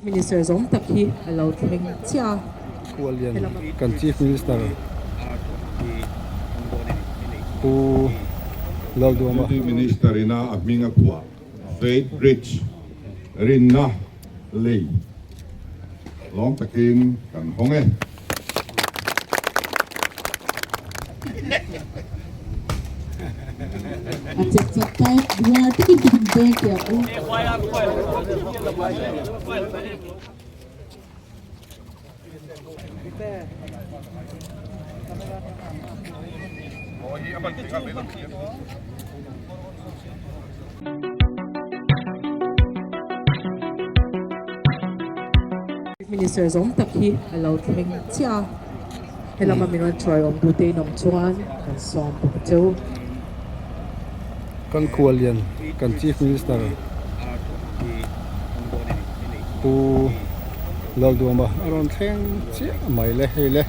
Chief Minister zawng tak hi a lo thleng chiah a. Khualian kan Chief Minister Pu Lalduama. Deputy Minister ina a hming a phuah Faith Bridge rinna lei lawm takin kan hawng e. A chek chak tai buar takin takin beng teh ang u. Chief Minister zawng tak hi a lo thleng chiah a, helama min rawn hruai awm duhte in awm chuan kan sawm bawk che u. Kan khualian kan Chief Minister Pu Lalduama a rawn thleng chiah mai le hei le.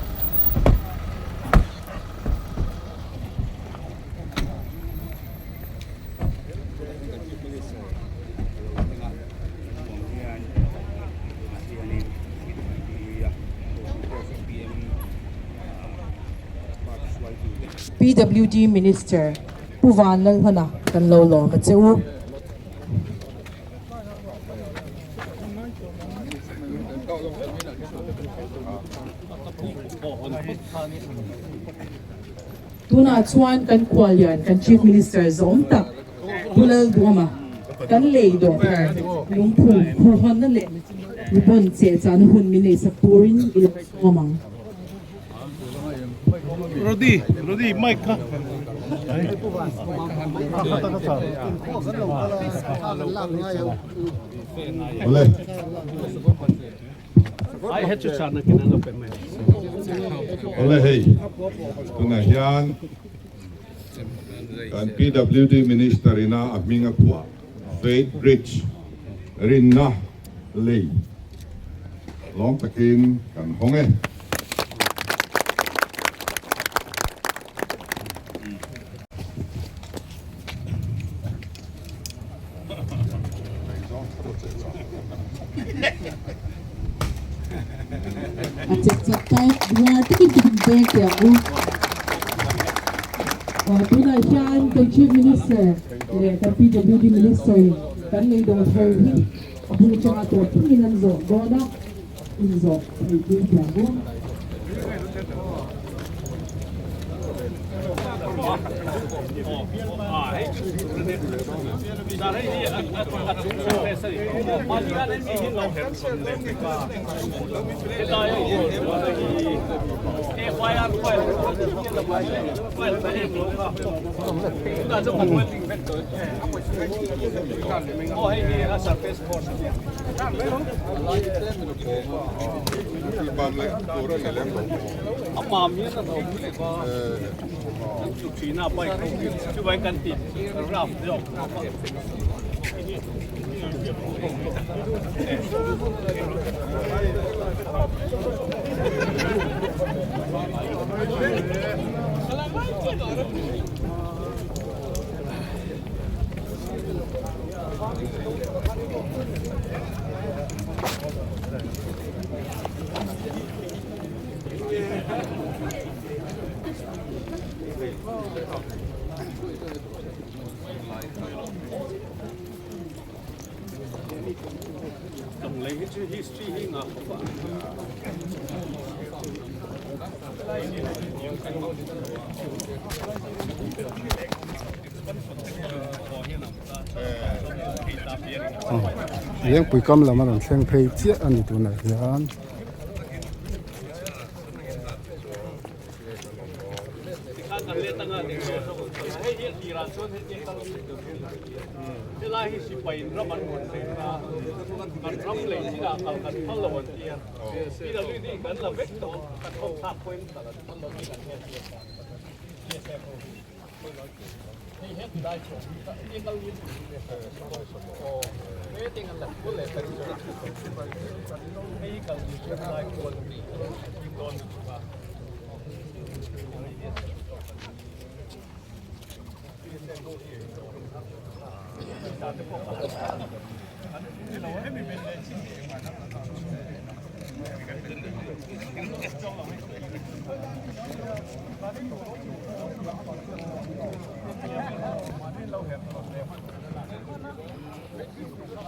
PWD Minister Pu Vanlalhlana kan lo lawm a che u. Tunah chuan kan khuallian kan Chief Minister zawm tak Pu Lalduama kan lei dawh thar lungphum phurhawnna leh ribbon chehchahna hun min neihsak turin i lo sawm ang. Awle hei, tunah hian kan PWD Minister ina a hming a phuah Faith Bridge rinna lei lawm takin kan hawng e. A chek chak tai buar takin takin beng teh ang u. Tunah hian kan Chief Minister leh kan PWD Minister in kan lei dawr thar hi a bul atanga tawh thlengin an zawh dawn a, inzawh theih pui teh ang u. Lengpui kam lam a rawn thleng phei chiah a ni tunah hian.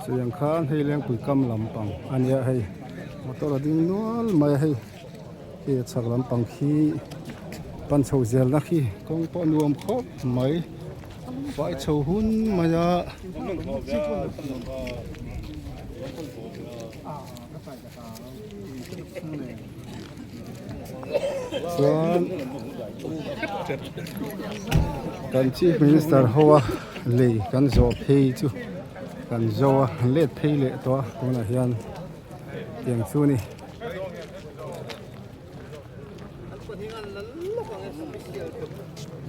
Chutiang khan hei lengpui kam lampang a nia hei motor a ding nual mai a hei khi a chhak lampang khi pan chho zel na khi kawng pawh a nuam khawp mai fai chho hun mai a. Chuan kan chief minister ho a lei kan zawh phei chu kan zo a let phei leh tawh a tunah hian tiang chu a ni.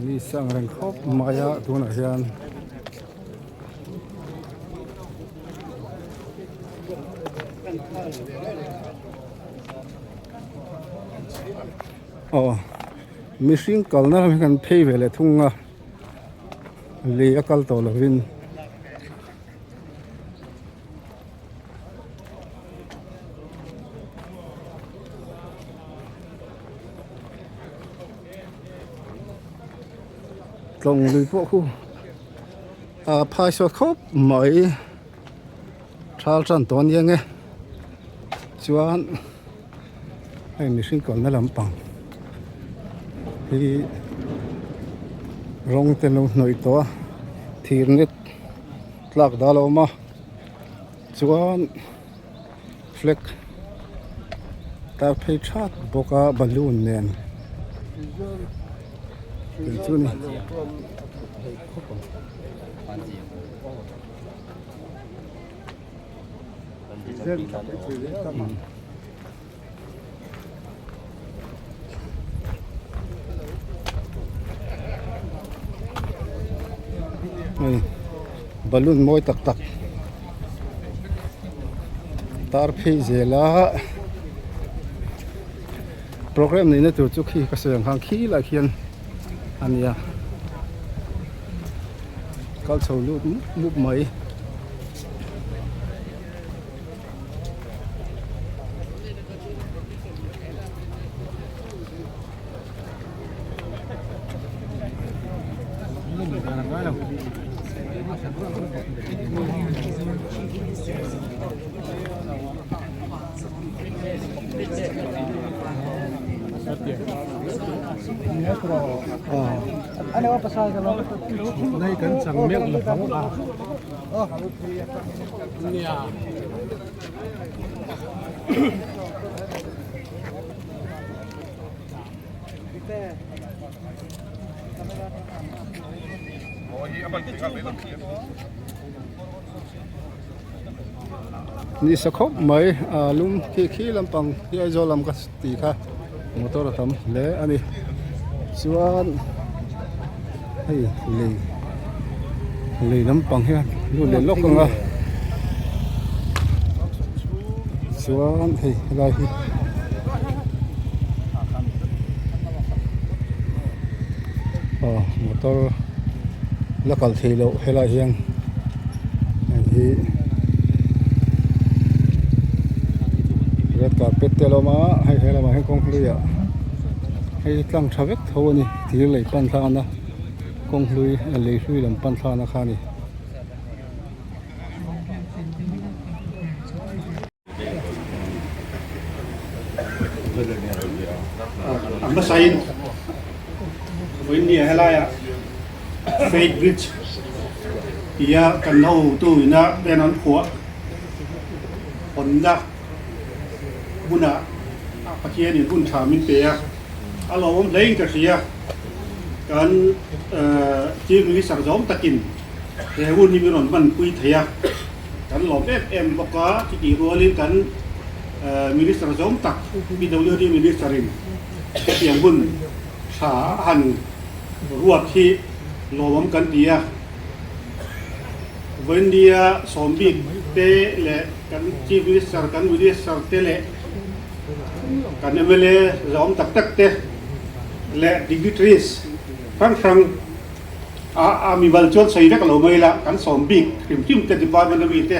Mi sang reng khawp mai a tunah hian. Aw mihring kalna lam hi kan phei ve leh thung a lei a kal tawh lovin. Tlawng lui pawh khu a phai sawt khawp mai thal tan tawh ania nge chuan hei mihring kalna lampang hi rawng te an lo hnawih tawh a thir net tlak dal a awm a chuan flag tar phei that bawk a balloon nen tih chu a ni. Hei balloon mawi tak tak tar phei zel a programme neihna tur chu khi ka sawi ang khan khi lai khian a nia kal chho lut mup mup mai. Ni sa khawp mai a lum khi khi lampang hi Aizawl lam ka tih kha motor a tam hle a ni chuan hei lei lei lampang hian lut leh lawk ang a chuan hei helai hi aw motor la kal thei loh helai hian hei hi red carpet te a lo awm a hei he lamah hian kawng hlui ah hei tlang tha vek tho a ni thir lei pan thlakna kawng hlui lei hlui lam pan thlakna kha a ni. A hmasain vawiin helaiah Faith Bridge tia kan hotu ina pen an phuah hawnna hmunah Pathianin hun tha min pe a, a lawmawm hlein ka hria. Kan Chief Minister zawng takin he hun hi min rawn hmanpui thei a, kan lawm em em bawk a, chutih rualin kan Minister zawng tak PWD Minister in hetiang hun tha a han ruat hi lawmawm kan ti a. Vawiindia sawmbik te leh kan Chief Minister, kan Minister te leh kan mla zawng tak tak te leh dignitaries hrang hrang a a mimal chuan sawi vek lo mai la, kan sawm bik hrim hrim te department ami te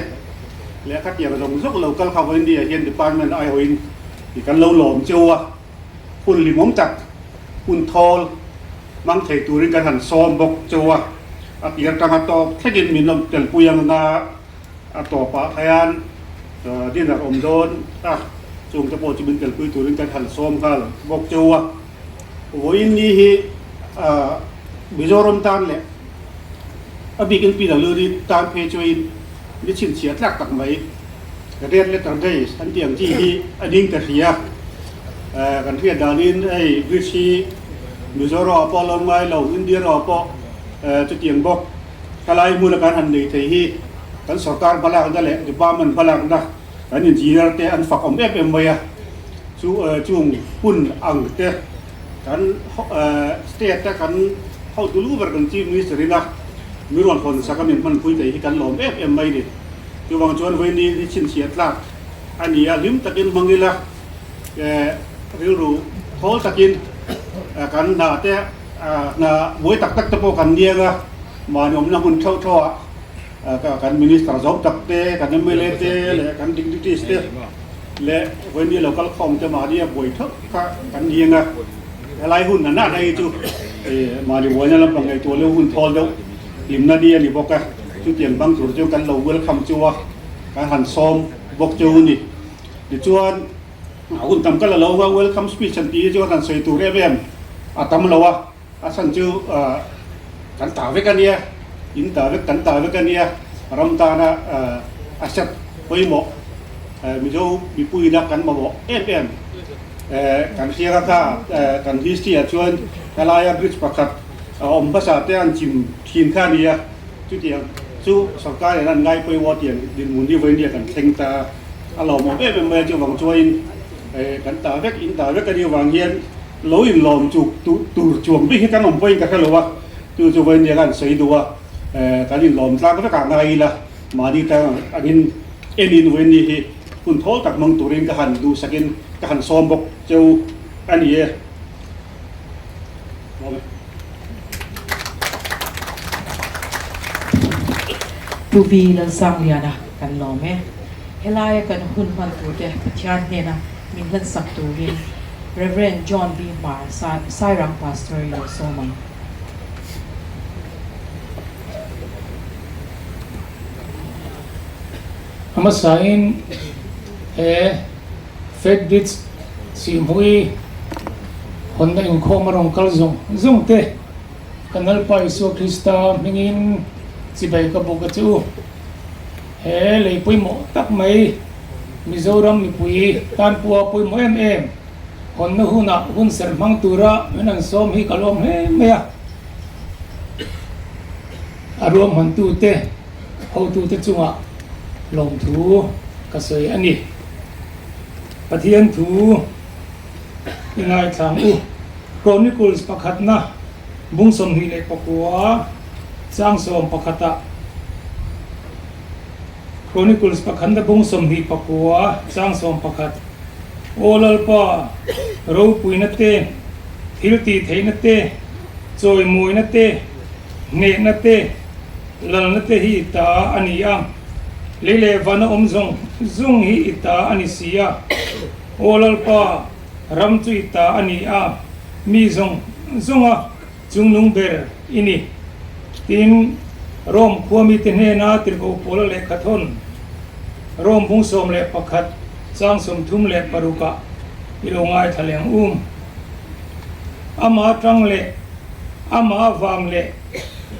leh khatiang zawng zawng lo kal kha vawiindia hian department aiawhin kan lo lawm cheu a, hun limawm tak. hun thawl hmang thei turin kan han sawm bawk cheu a, a tir atanga tawp thlengin min awm telpui ang a, a tawpah hian dinner awm dawn a, chungte pawh chu min telpui turin kan han sawm nghal bawk cheu a. Vawiin ni hi Mizoram tan leh a bikin PWD tan phei chuain ni chhinchhiah tlak tak mai Red Letter Days an tih ang chi hi a ding ta hria. Kan hriat danin hei bridge hi Mizoram ah pawh a lo ngai lo, India ramah pawh chutiang bawk helai hmuna kan han nei thei hi kan sorkar hmalakna leh department hmalakna kan engineer te an fak awm em em mai a. Chu chung hun ang te kan state a kan hotu lu ber kan Chief Minister ina mi rawn hawn sak a min hmanpui thei hi kan lawm em em mai ni. Chuvang chuan vawiin hi chhinchhiah tlak a ni a, hlim takin hmang ila rilru thawl takin kan hna te hna buai tak tak te pawh kan niang a, mahni awmna hmun theuh theuh ah kan Minister zawm tak te, kan mla te leh kan dignitaries te leh vawiin lo kal khawm te mahni a buai theuh kha kan niang a, helai hun a nat hi chu mahni buaina lampang ngaihtuah leh hun thawl deuh hlimna ni a ni bawk a, chutiang bang tur chu kan lo welcome chu a, kan han sawm bawk chu a ni. Tichuan hun tam ka la lo a, welcome speech an tih hi chuan han sawi tur em em a tam lo a, a chhan chu kan ta vek a nia, in ta vek kan ta vek a nia, ram tana asset pawimawh Mizo mipuina kan mamawh em em kan hriat a kha, kan history ah chuan helaia bridge pakhat a awm hmasa te an chim thin kha a ni a, chutiang chu sorkar in an ngai pawimawh tiang dinhmun hi vawiin kan thleng ta a, a lawmawm em em mai a, chuvang chuain kan ta vek in ta vek a nih avang hian lo inlawm chuk tur chuang bik hi kan awm pawhin ka hre lo a, chu chu vawiin kan sawi duh a, kan inlawm tlang vek ah ngai ila mahni tang angin enin vawiin ni hi hun thawl tak hmang turin ka han duhsakin ka han sawm bawk cheu a ni e. Pu V Lalsangliana kan lawm e. Helaia kan hun hman turte Pathian hnena min hlansak turin Rev. John V Hmar Sairang Pastor i lo sawm ang. A hmasain he Fed Bridge Sihmui hawnna inkhawm a rawn kal zawng zawng te kan Lalpa Isua Krista hmingin chibai ka buk a che u. He lei pawimawh tak mai Mizoram mipui tan pawha pawimawh em em hawnna hunah hun serh hmang tura min an sawm hi ka lawm hle mai a. A ruahmantute hotute chungah lawmthu ka sawi a ni. Pathian thu i ngaithlang u. Chronicles pakhatna bung 29 chang sawm pakhatah Chronicles pakhatna bung 29 chang sawm pakhat Aw Lalpa, ropuina te, thil tih theihna te, chawimawina te, hnehna te, lalna te hi i ta a ni a. Lei leh vana awm zawng zawng hi i ta a ni si a. Aw Lalpa, ram chu i ta a ni a, mi zawng zawnga chungnung ber i ni. Tin, Rome khua mite hnena tirhkoh pawla lehkha thawn, Rome bung 11 chang 36 ah i lo ngaithla leng um. Amah atang leh amah avang leh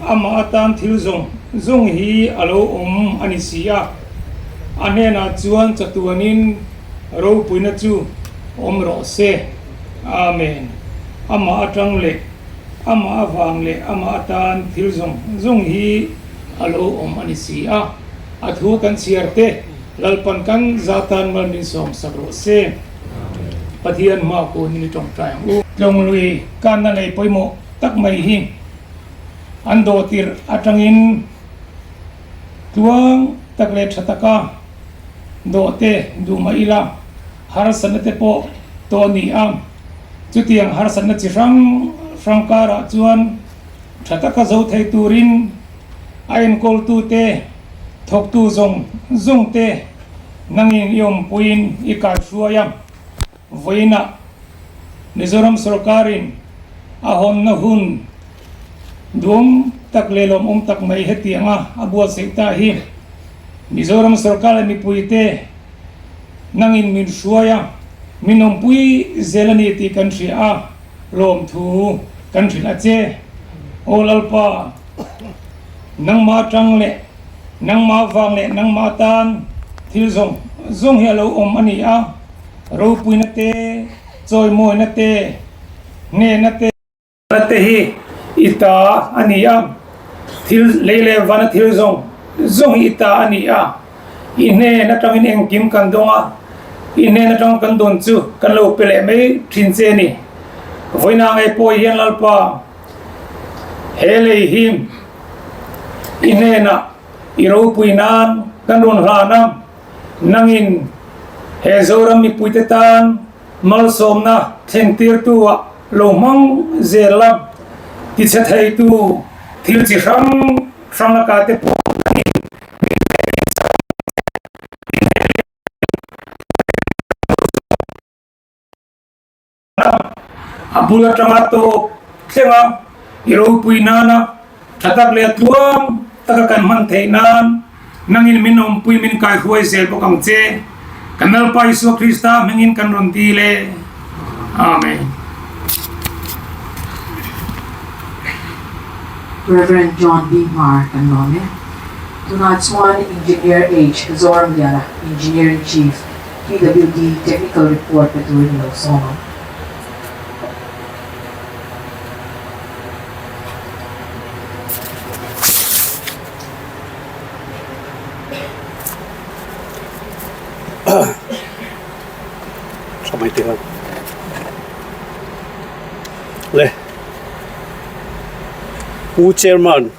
Amah atan thil zawng zawng hi a lo awm a ni si a, a hnenah chuan chatuanin ropuina chu awm rawh se. Amen. Amah atang leh amah avang leh amah atan thil zawng zawng hi a lo awm a ni si a, a thu kan chhiar te Lalpan kan zatan mal min sawm sak rawh se. Pathian hma kunin i tawngtai ang u. Tlawng lui kanna lei pawimawh tak mai hi an dawh tirh atangin tluang tak leh tha taka dawh te duh mah ila harsatna te pawh tawh a ni a, chutiang harsatna chi hrang hrang karah chuan tha taka zo thei turin a enkawltu te, thawktu zawng zawng te nangin i awmpuiin i kaihruai a. Vawiinah Mizoram sawrkarin a hawnna hun duam tak leh lawmawm tak mai hetianga a buatsaih ta hi Mizoram sorkar leh mipuite nangin min hruai a, min awmpui zel a ni tih kan hria a, lawmthu kan hrilh a che. Aw Lalpa, nangmah atang leh nangmah vang leh nangmah atan thil zawng zawng hi a lo awm a ni a, ropuina te, chawimawina te, hnehna te, te hi i ta a ni a, thil lei leh vana thil zawng zawng hi i ta a ni a, i hnen atangin engkim kan dawng a, i hnen atang kan dawn chu kan lo pe leh mai thin che a ni. Vawiina ngei pawh hian Lalpa he lei hi i hnenah i ropui nan kan rawn hlan a, nangin he Zoram mipuite tan Malsawmna thlentirtu ah lo hmang zel la, tichhe theitu thil chi hrang hrang laka te pawh an in min hmeh in chang che min hmeh leh a, a bul atanga tawp thleng a i ropui nana tha tak leh tluang taka kan hman theih nan nangin min awmpui min kaihruai zel bawk ang che. Kan Lalpa Isua Krista hmingin kan rawn dil e. Amen. Rev. John B. Hmar kan lawm e. Tunah chuan Engineer H. Zoramliana, Engineering Chief, PWD Technical Report pe turin i lo sawm ang. Tha mai teh ang. Le. Pu Chairman,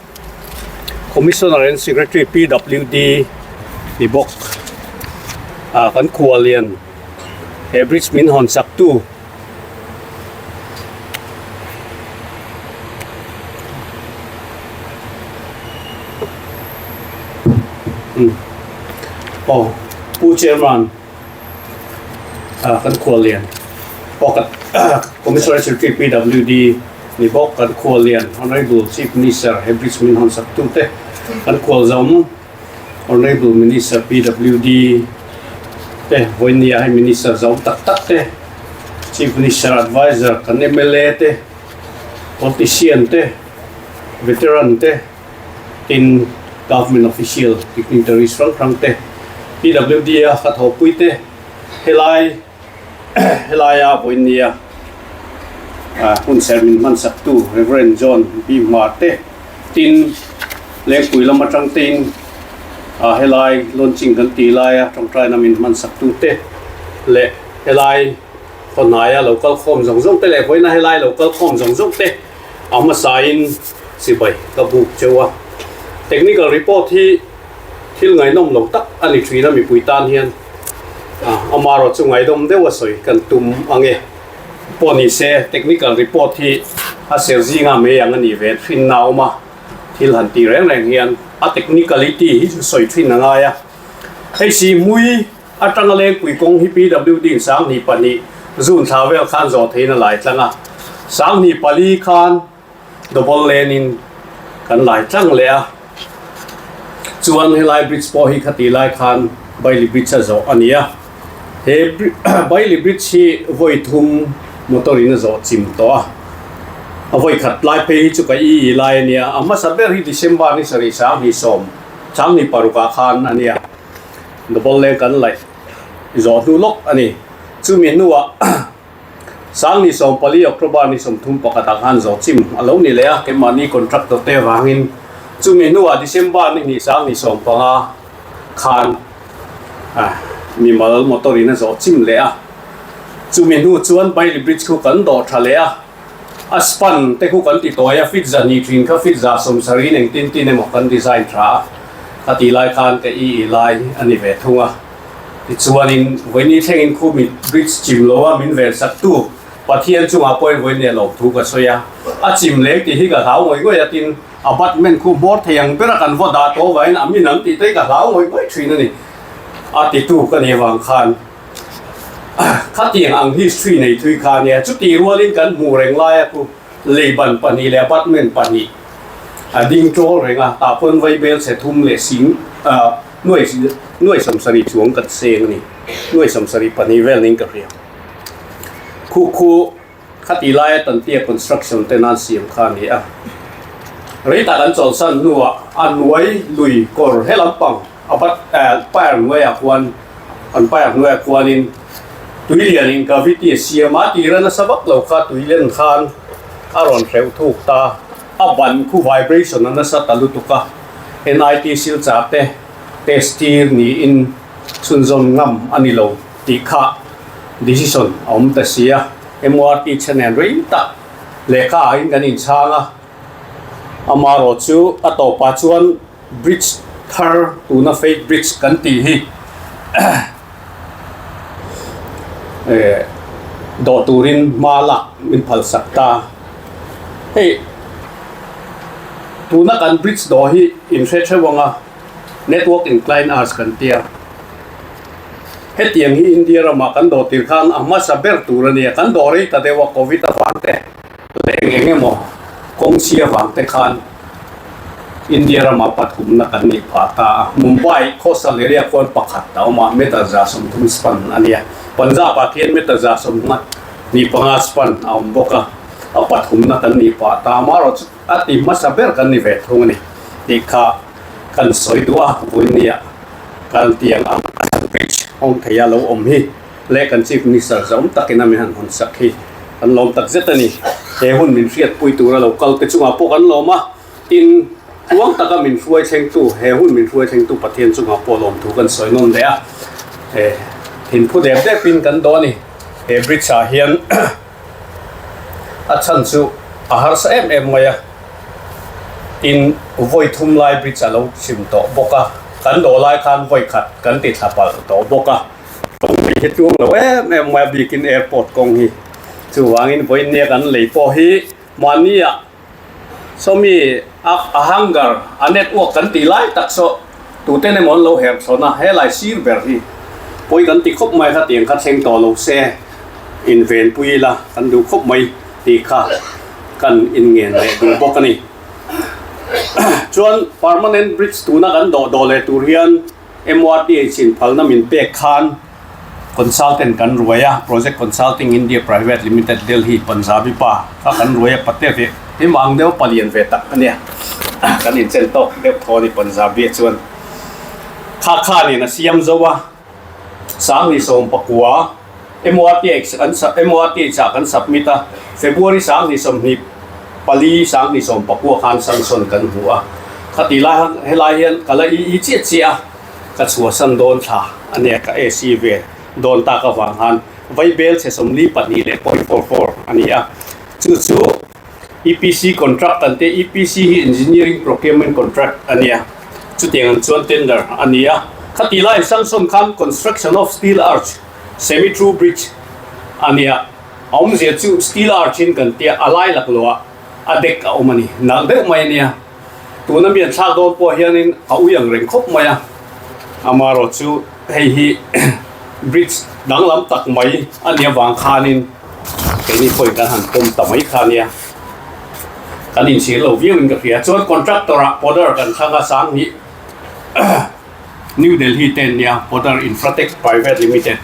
Commissioner and Secretary PWD ni bawk ah kan khualian he bridge min hawn sak tu Aw Pu Chairman ah kan khuallian aw kan Commissioner Secretary PWD ni bawk kan khuallian Honourable Chief Minister he bridge min hawn sak tute kan khual zawm Honourable Minister PWD te vawinia hei Minister zawm tak tak te Chief Minister Adviser kan mla te Politician te Veteran te tin Government Official Dignitaries hrang hrang te PWD a ka thawhpui te helai helaia vawinia hun ser min hman sak tu Rev John B Hmar te tin Lengpui lam atang tein helai launching kan tih laia tawngtaina min hman sak tu te leh helai khawhnaia lo kal khawm zawng zawng te leh vawiina helai lo kal khawm zawng zawng te a hmasain chibai ka buk cheu a. Technical report hi thil ngaihnawm lo tak a ni thin a mipui tan hian amarawh chu ngaihdawm deuh a sawi kan tum ang e. Pawh ni se technical report hi a ser zinga mai ang a nih ve thin na a awm a, thil han tih reng reng hian a technicality hi chu sawi thin a ngai a. Hei si hmui atanga lengpui kawng hi PWD in 2002 June thla vel khan zawh theihin a lai tlang a, 2004 khan double lane in kan lai tlang leh a, chuan helai bridge pawh hi khati lai khan Bailey bridge a zawh a ni a, he Bailey bridge hi vawi thum motor in a zawh chim tawh a, a vawi khat lai phei hi chu ka i i lai a nia, a hmasa ber hi December ni sarih 2010 2006 ah khan a nia, double lane kan laih zawh hnu lawk a ni, chumi hnuah. 2014 October ni 31 ah khan zawhchim a lo ni leh a, keimahni contractor te avangin chumi hnuah December ni hnih 2015 khan mimal motor in a zawhchim leh a, chumi hnu chuan Bailey Bridge khu kan dawh tha leh a, a span te khu kan ti tawi a, feet 200 thin kha feet 170 in engtin tin emaw kan design tha a, khatih lai khan ka i i lai a ni ve thung a. Tichuanin, vawiini thlengin khumi bridge chim loa min ven saktu Pathian chungah pawhin vawiin leh lawmthu ka sawi a. A chim leng tih hi ka hlau ngawih ngawih a, tin, abutment khu hmawr thei ang bera kan vaw dah tawh avangin a min ang tih te hi ka hlau ngawih ngawih thin a ni. A titu ka nih avang khan khatiang ang history nei thui kha a nia. Chutih rualin kan hmuh reng laia khu. Leiban pahnih leh apartment pahnih a ding ṭawl reng a, tah pawn vaibel chhe thum leh sing nuai nuai sawmsarih chuang kan seng a ni. Nuai sawmsarih pahnih vel niin ka hria. Khu khu khati laia Tantia construction te nan siam kha a ni a. Rei tak an chawlhsan hnuah a hnuai lui kawr he lampang abat fire hnuaiah khuan an fire hnuaiah khuanin tui lianin cavity a siam a tira nasa vak lo kha tui len khan a rawn hreuh thuk ta a ban khu vibration a nasa ta lutuk a NIT Silchar te test tir niin chhunzawm ngam a ni lo tih kha decision a awm ta si a MRT channel rei tak lehkha ah in kan inchhang a amaherawhchu a tawpah chuan Bridge thar tuna Faith Bridge kan tih hi eh dawh turin hma lak min phal sak ta. Hei tuna kan bridge dawh hi in hre theuh ang a, network incline arch kan tia. Hetiang hi India ramah kan dawh tir khan a hmasa ber tur a nia, kan dawh rei ta deuh a covid avang te leh eng eng emaw kawng chhia vang te khan. India rama pathumna kan nih phah ta a, Mumbai coastal area khuan pakhat a awm a, meter 30 span a nia. Punjab ah khian meter 35 span a awm bawk a, a pathumna kan nih phah ta. Amaherawhchu a ti hmasa ber kan ni ve thung a ni tih kha kan sawi duh a, vawinia kan tiang ang bridge hawng theia lo awm hi leh kan Chief Minister zawm takin a min han hawn sak hi kan lawm tak zet a ni. He hun min hriatpui tura lo kal te chungah pawh kan lawm a, tin tluang taka min hruai thlengtu, he hun min hruai thlengtu Pathian chungah pawh lawmthu kan sawi nawn leh a, he thinphu dep depin kan dawh a ni. He bridge ah hian a chhan chu a harsa em em mai a, tin vawi thum lai bridge a lo chim tawh bawk a, kan dawh lai khan vawi khat kan ti thla palh tawh bawk a. Kawng hi hi tuang lo em em mai a bikin airport kawng hi chuvangin vawinia kan lei pawh hi mahnia sawmi a a hangar a network kan tih lai tak saw tuten emaw an lo her chhawn a helai sir ber hi pawi kan ti khawp mai kha tiang kha thleng tawh lo se invenpui ila kan duh khawp mai tih kha kan inngen leh duh bawk a ni. Chuan permanent bridge tuna kan dawh dawh leh tur hian. MRTH in phalna min pek khan consultant kan ruai a, Project Consulting India Private Limited Delhi Punjabi pa kha kan ruai a, pate ve him ang deuh palian ve tak a nia, kan inchen tawk deuh thaw a ni Punjabi ah chuan. Kha khanin a siam zo a, Sangni sawmpakua MRTH an MRTH ah kan submit a, February 2024 2019 khan sanction kan hmu a, khati lai han helai hian ka la i i chiah chiah a, ka chhuahsan dawn thla a nia ka AC ve dawn tak avang khan vaibel chhe 42 leh point four four a ni a, chu chu EPC contract kan tia, EPC hi Engineering Procurement Contract a nia, chutiang ang chuan tender a ni a, khati laiin sanction khan construction of steel arch Semi through bridge a nia, a awmzia chu steel arch in kan tia a lai lak lo ah a deck a awm a ni, nalh deuh mai a nia. Tuna mi an thlak dawn pawh hianin a ui ang reng khawp mai a, amaherawh chu hei hi bridge danglam tak mai a nih avang khanin keini pawhin kan han pawm ta mai kha a nia. Kan inchhir lo viau in ka hria, chuan contractor ah powder kan thlang a 2000. New Delhi te an nia, Podar Infratech Private Limited.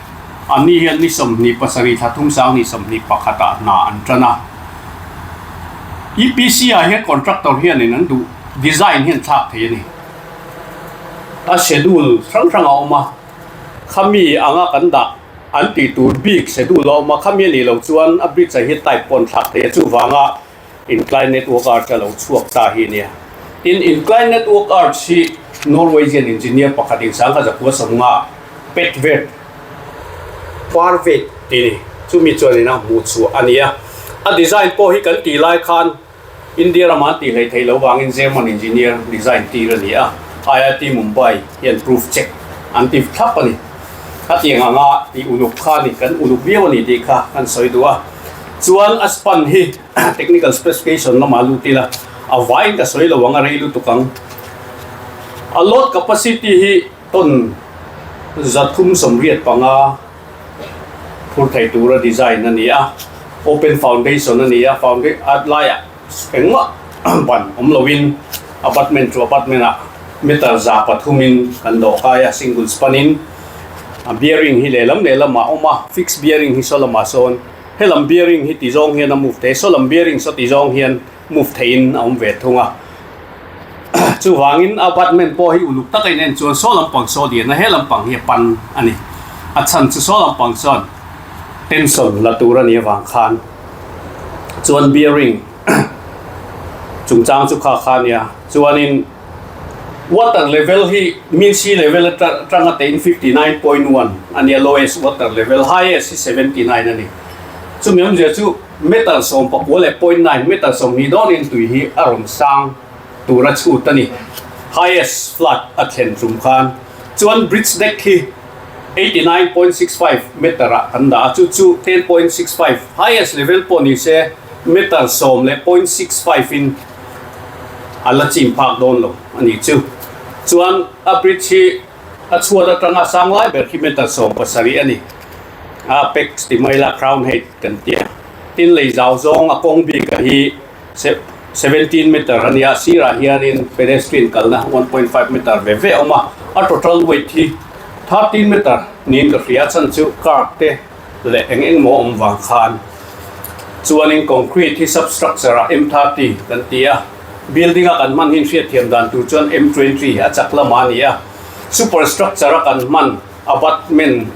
Anni hian ni 27 thla thum sang ni 21 ah hna an tan a. EPC ah hian contractor hianin an duh design hi an thlak thei a ni. A schedule hrang hrang a awm a, khami anga kan dah an tih tur bik schedule a awm a, khami a nih loh chuan a bridge ah hian type pawh an thlak thei a, chuvanga Incline Network Arch a lo chhuak ta hi a nia. Tin, Incline Network Arch hi Norwegian engineer pakhat in 1950 Petvet Parvet tih ni chumi chuan in a hmuh chhuah a ni a. A design pawh hi kan tih lai khan India rama an tih hleih theih loh vangin German engineer design tir a ni a, IIT Mumbai hian proof check an ti thlap a ni. A tiang anga tih uluk kha a ni, kan uluk viau a ni tih kha kan sawi duh a. Chuan a span hi technical specification lamah lut ila a vaiin ka sawi lo ang a rei lutuk ang. A load capacity hi ton 385 phur thei tura design a ni a. Open foundation a ni a, founda a laiah engmah ban awm loin abutment chu abutment ah meter 300 in kan dawh kai a, single span in a bearing hi lehlam lehlam ah a awm a, fix bearing hi saw lamah sawn helam bearing hi ti zawng hian a move thei a, saw lam bearing saw ti zawng hian move theihin a awm ve thung a. Chuvangin abutment pawh hi uluk taka in en chuan saw lampang saw lian a, he lampang hi a pan a ni. A chhan chu saw lampang chuan tension la tur a nih avang khan chuan bearing chungchang chu kha kha a nia. Chuanin water level hi mean sea level atanga tein 59.1 a nia lowest water level, highest hi 79 a ni. Chumi awmzia chu meter 19 leh meter 20 dawnin tui hi a rawn sang tur a chhut a ni. Highest flood a thlen tum khan chuan bridge deck hi 89.65 meter ah kan dah a, chu chu 10.65 highest level pawh ni se meter 10 leh 0.65 in a la chim phak dawn lo a ni chu. Chuan a bridge hi a chhuat atanga sang lai ber khi meter 17 a ni. Apex ti mai la crown height kan ti a. Tin lei zau zawng a kawng bik ah hi 17 meter a nia, sirah hianin pedestrian kalna 1.5 meter ve ve a awm a, a total width hi 13 meter niin ka hria, a chhan chu curb te leh eng eng maw awm vang khan. Chuanin concrete hi substructure ah M30 kan ti a, building a kan hman hi hriatthiam dan tur chuan M20 a chak lamah a ni a, superstructure a kan hman abutment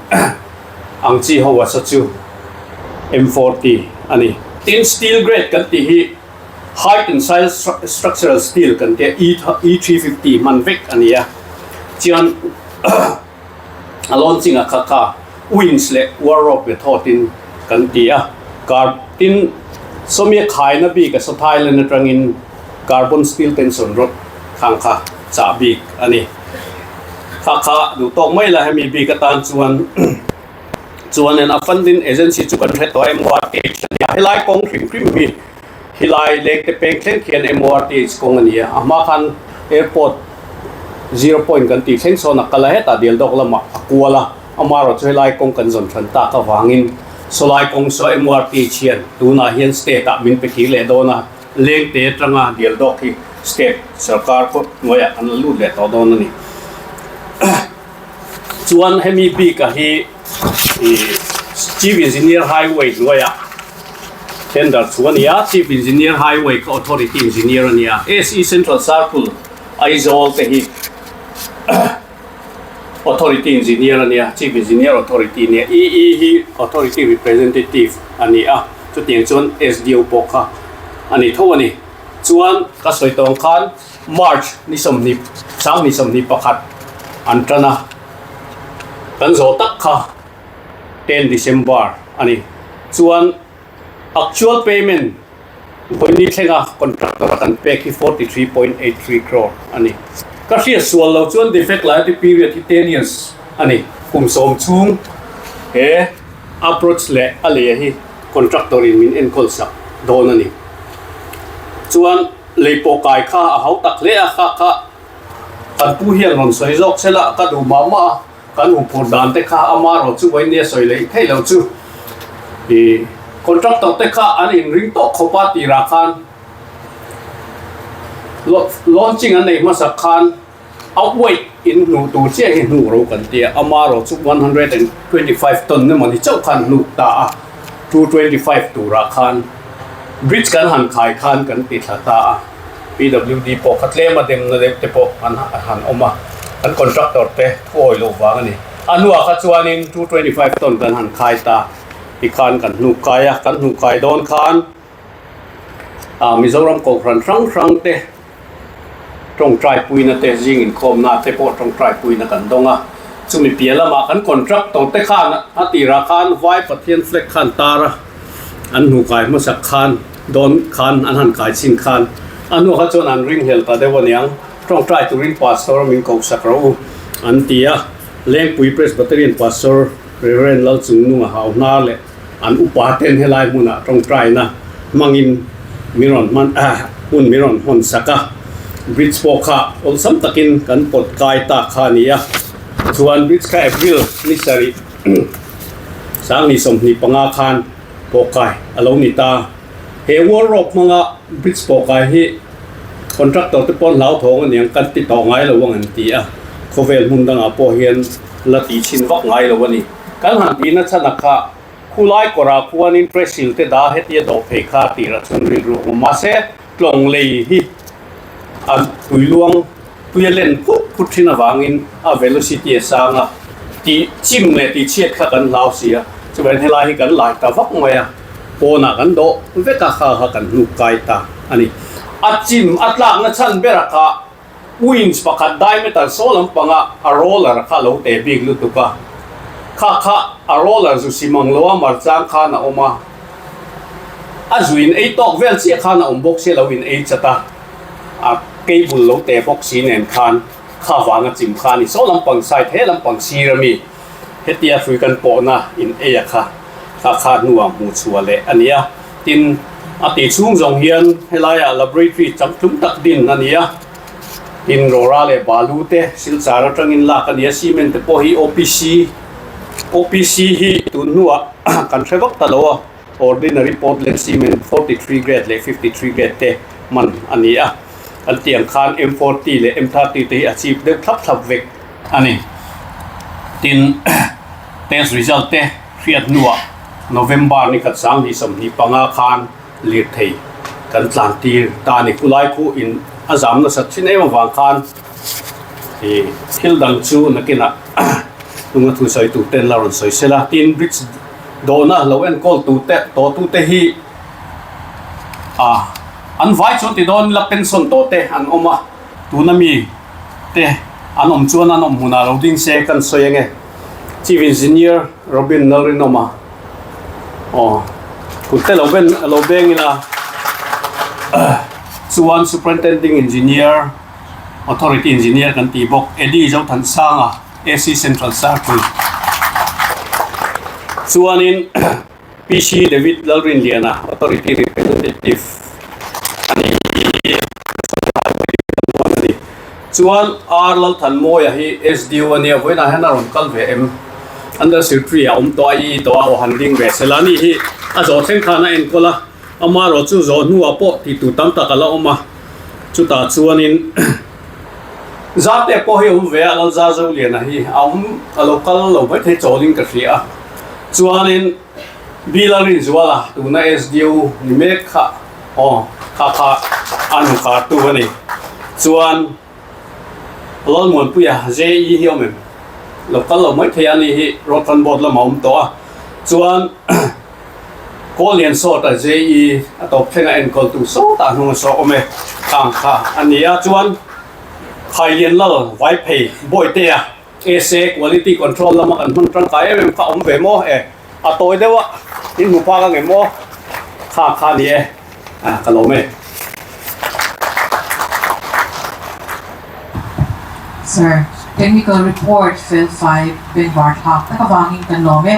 ang chi ho a sa chu M40 a ni. Tin, steel grade kan tih hi high tensile structural steel kan tia E350 hman vek a ni a. Chuan a launching ah kha kha winch leh war rope method in kan ti a. Car tin sawmia khaina bik a sa Thailand atangin carbon steel tension rod khang kha chah bik a ni. Kha kha duh tawk mai la hemi bik atan chuan chuanin a funding agency chu kan hre tawh a MORTH a nia helai kawng hrim hrim hi helai leng te peng thleng khian MORTH kawng a ni a a hma khan airport zero point kan tih thleng sawn a kal a hetah dial dawk lamah a kual a amaherawhchu helai kawng kan zawn than tak avangin sawlai kawng saw MORTH hian tunah hian state ah min pe kir leh dawn a. Lengte atanga dial dawk hi state sarkar pawh hnuaiah an la lut leh tawh dawn a ni. Chuan hemi bika hi Chief Engineer Highway hnuaiah tender chu a ni a, Chief Engineer Highway kha Authority Engineer a ni a, SE Central Circle Aizawl te hi Authority Engineer a nia, Chief Engineer Authority a nia, EE hi Authority Representative a ni a, chutiang chuan SDO pawh kha a ni tho a ni. Chuan ka sawi tawng khan March ni 20, 2021 an tan a, kan zawh tak kha 10 December a ni. Chuan Actual payment vawiin ni thlenga contractor a kan pek hi 43.83 crore a ni. Ka hriat sual lo chuan defect liability period hi 10 years a ni. Kum 10 chhung he approach leh a lei hi contractor in min enkawl sak dawn a ni. Chuan lei pawh kai kha a hau tak hle a, kha kha kan pu hian rawn sawi zawk se la ka duh mah mah a. Kan huphur dan te kha ama rawh chu vawiin nia sawi leh theih lo chu i contractor te kha an inring tawh khawp a tirah khan launching an nei hmasak khan a weight in hnuh tur chiah hi hnuh ro kan tia ama rawh chu 125 ton emaw ni chauh khan hnuh ta a 225 turah khan bridge kan han khai khan kan ti thla ta a. PWD pawh kha tlem a demna deuh te pawh an han awm a, kan contractor te thu awi loh vang a ni. A hnuah kha chuanin 225 ton kan han khai ta tikhan kan hnuh kai a, kan hnuh kai dawn khan ah Mizoram Kohhran hrang hrang te tawngtai puina te zing inkhawmna te pawh tawngtai puina kan dawng a, chumi piah lamah kan contractor te khan a tirah khan Vai Pathian flag khan tar a, an hnuh kai hmasak khan. Dawn khan an han kai chin khan a hnu kha chuan an ringhlel ta deuh aniang, tawngtai turin Pastor min koh sak rawh u an ti a, Lengpui Presbyterian Pastor Rev. Lalchungnunga hau hnar leh an upa ten helai hmunah tawngtaina hmangin min rawn hman hun min rawn hawn sak a, bridge pawh kha awlsam takin kan pawt kai ta kha a ni a, chuan bridge kha April ni 7 25 khan. pawhkai a lo ni ta. He wall rope hmanga bridge pawhkai hi contractor te pawn hlauthawng aniang kan ti tawh ngai lo ang an ti a, khawvel hmun dangah pawh hian la tih chhin vak ngai lo a ni. Kan han tihna chhan a kha khulai kawrah khuanin presil te dah hetia dawh phei kha tirah chuan rilru a awm. Mahse, tlawng lei hi a tuiluang tui a len phut phut thin avangin a velocity a sang a, tih chim leh tih chhiat kha kan hlau si a, chuvangin helai hi kan lai ta vak mai a, pawnah kan dawh vek a, kha kha kan hnuk kai ta a ni. A chim a tlakna chhan ber a kha winch pakhat diameter saw lampanga a roller kha lo te bik lutuk a, kha kha a roller zu sim ang lo a mar chang khan a awm a, a zu in ei tawk vel chiah khan a awm bawk sia lo in ei chat a, a cable lo te bawk si nen khan kha vanga chim kha a ni. Saw lampang side he lampang sir ami hetia hrui kan pawhna in ei a kha kha kha hnuah hmuh chhuah leh a ni a. Tin, a tih chhung zawng hian helaiah laboratory changtlung tak din a ni a. Tin, rawra leh balu te silchar atangin lak a ni a, cement te pawh hi OPC, OPC hi tun hnuah kan hre vak ta lo a, ordinary Portland cement 43 grade leh 53 grade te man a ni a. Kan tiang khan M40 leh M30 te hi a chip deuh thlap thlap vek a ni. Tin, test result te hriat hnuah November ni khat 2025 khan lirthei kan tlan tir ta a ni. Khulai khu in a zam nasat thin em avang khan ih thil dang chu nakinah tunga thu sawi tur ten la rawn sawi sela. Tin, bridge dawhna lo enkawl tu te tawh tu te hi ah an vai chuan ti dawn ila pension tawh te an awm a, tuna mi te an awm chuan an awm hmunah lo ding se kan sawi ange. Chief Engineer Robin Lalrinawma aw kut te lo ben lo beng ila chuan Superintending Engineer Authority Engineer kan tih bawk Eddie Zothansanga AC Central Circle chuanin PC David Lalrinliana Authority Representative a ni a ni. Chuan R Lalthanmawia hi SDO a nia vawiinah hian a rawn kal ve em? Under Secretary a awm tawh a, i tawh a aw han ding ve sela a ni hi a zawh thleng khan a enkawl a, amaherawh chu zawh hnuah pawh tih tur tam tak a la awm a, chutah chuanin Zate pawh hi a awm ve a, Lalza Zoliana hi a awm a lo kal lo maithei chawlin ka hria a. Chuanin Bila Rinzuala tuna SDO ni mek kha aw kha kha a nukartu a ni. Chuan Lalmuanpuia JE hi awm em? Lo kal lo maithei a ni hi Road Fund Board lamah a awm tawh a. Chuan Kawllian sawta JE a tawp thlenga enkawltu sawtah hnung a sawh awm e khang kha a ni a. Chuan Khailian Lal Vaiphei Bawitea SA quality control lama kan hman tangkai em em kha awm ve maw e a tawi deuh a in hmu phak ang em aw kha kha ni e a ka lawm e. Sir, technical report fel fai bengvar thlak tak avangin kan lawm e.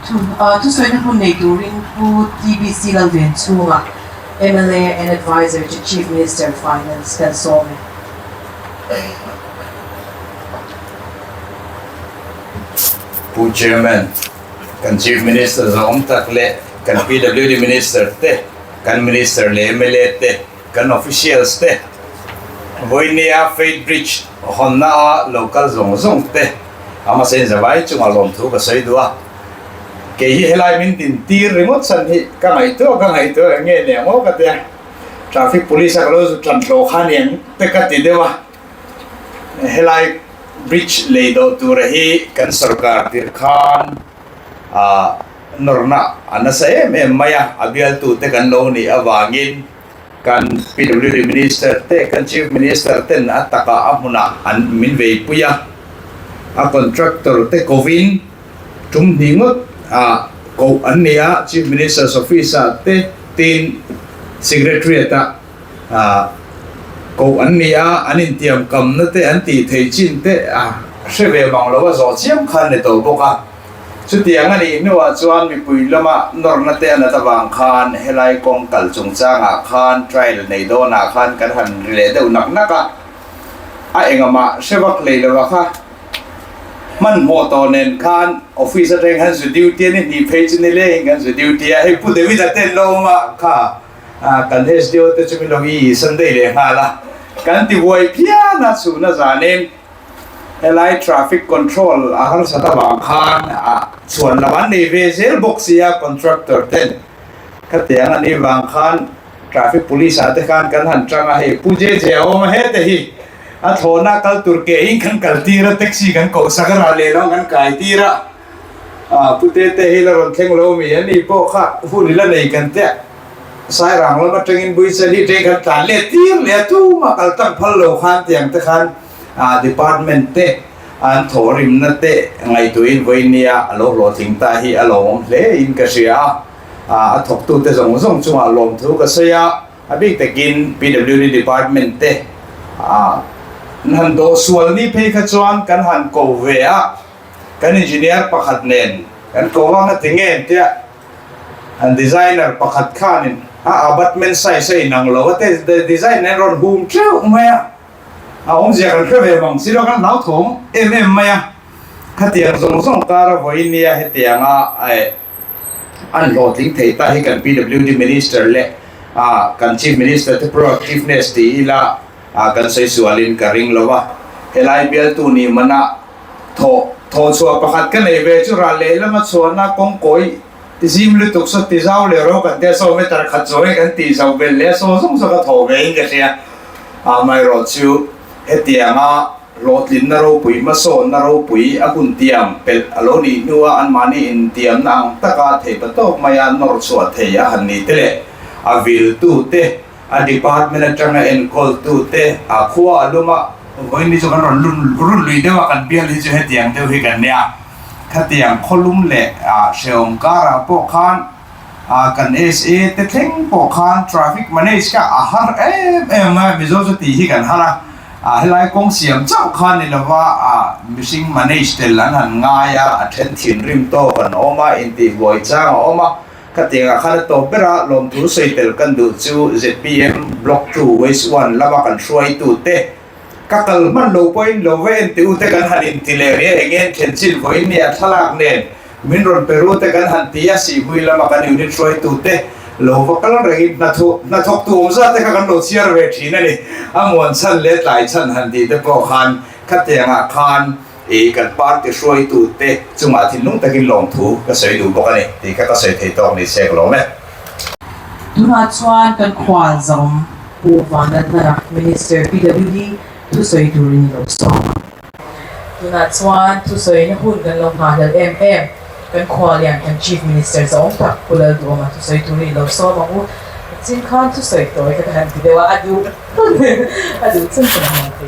Thu thusawina hmun nei turin Pu TBC Lalven chhunga mla and Adviser to Chief Minister Finance kan sawm e. Pu Chairman, kan Chief Minister zawng tak leh kan PWD Minister te, kan Minister leh mla te, kan Officials te, vawinia Faith Bridge hawnna a lo kal zawng zawng te a hmasa in zavai chungah lawmthu ka sawi duh a. Kei hi helai min din tir ringawt chhan hi ka ngaihtuah ka ngaihtuah eng nge nia maw ka tia. Traffic Police a ka lo zu tan hlawh kha aniang te ka ti deuh a. Helai bridge lei dawh tura hi kan sorkar tir khan ah nawrna a nasa em em mai a, a bialtute kan lo nih avangin kan PWD Minister te, kan Chief Minister ten a takah a hmunah an min veipui a, a contractor te kovin tum hnih ngawt ah koh an ni a, Chief Minister's Office ah te tin Secretariat ah Ah, koh an ni a, an intiam kamna te an tih theih chin te a hre ve mang lo a zawh chiam khan ni tawh bawk a. Chutiang a nih hnuah chuan mipui lama nawrna te a nat avang khan helai kawng kal chungchangah khan trial nei dawnah khan kan han ri leh deuh nak nak a, a engahmah hre vak hlei lo a kha. Hmanhmawh tawh nen khan office atang khan zu duty a ni hnih phei chu ni lengin kan zu duty a, hei Pu David a ten lo awm a kha kan SDO te chu min lo i Sunday leh nghal a, kan ti buai phian a chhun a zanin helai traffic control a harsat avang khan chhuan lam an nei ve zel bawk sia contractor ten khatiang an nih vang khan traffic police ah te khan kan han tang a hei Pu JJ a awm a hete hi. A thlawhna kal tur ke in kan kal tir a, taxi kan koh sak a, rah leh lo kan kai tir a, ah Pu Tete hi la rawn thleng lo mi, ani pawh kha hun i la nei kan teh Sairang lam atangin Buichali atangin kan tlan let tir leh a, tumah kal tak phal lo khan tiang te khan ah department te an thawhrimna te ngaihtuahin vawinia a lo hlawhtling ta hi a lawmawm hle in ka hria a, ah a thawktute zawng zawng chungah lawmthu ka sawi a. A bik takin PWD department te an han dawh sual ni phei kha chuan kan han ko ve a, kan engineer pakhat nen kan ko a, ngati nge tia an designer pakhat khanin a abutment size a inang lo a te design nen rawn hum teuh mai a, a awmzia kan hre ve mang si lo kan hlauthawng em em mai a, khatiang zawng zawng kara vawiin nia hetianga An hlawhtling thei ta hi kan PWD Minister leh kan Chief Minister te proactiveness ti ila kan sawi sualin ka ring lo a. Helai bialtu ni mana thawh thawhchhuah pakhat ka nei ve chu ral lehlam a chhuahna kawngkawi zim lutuk saw ti zau leh ro kan tia saw meter khat zawh hi kan tih zauh belh leh a saw zawng zawng a thawh ve in ka hria. Amaherawhchu chu hetianga Hlawhtlinna ropui hmasawnna ropui a hun tiam pelh a lo nih hnua anmahni intiamna ang taka theihpa tawk maia nawr chhuah thei a han ni te leh a viltute, a department atanga enkawltute, a khua a lum a, vawiin ni chu kan rawn run lui deuh a, kan bial hi chu hetiang deuh hi kan nia, khatiang khawlum leh hrehawm karah pawh khan kan SA te thleng pawh khan traffic manage kha a har em em a, Mizo chu tih hi kan har a. A helai kawng siam chauh kha ni lova a mihring manage tel an han ngai a, a then thinrim tawk an awm a, intihbuai chang a awm a, khatiangah khan a tawp ber a, lawmthu sawi tel kan duh chu zpm Block 2 Waste 1 lama kan hruaitute ka kal hman lo pawhin lo va en teh u te kan han inti leh rih a, eng nge then chin vawiin ni a thlalak nen Min rawn pe ru te kan han ti a, Sihmui lama kan unit hruaitute lo va kal rengin hnathawktu awm zat te kha kan lo chhiar ve thin a ni. A muan chhan leh tlai chhan han tih te pawh khan khatiangah khan i kan party hruaitute chungah thinlung takin lawmthu ka sawi duh bawk a ni tih kha ka sawi thei tawk ni se ka lawm e. Tunah chuan kan khual zawm Pu Vanlalhnara, Minister PWD thusawi turin i lo sawm a. Tunah chuan thusawina hun kan lo nghahhlelh em em. Kan khua lian kan Chief Minister zawng tak Pu Lalduhawma thusawi tur hi lo sawm ang u. Chin khan thusawi tawi ka han ti deuh a, a duh a duh chun chun a han ti.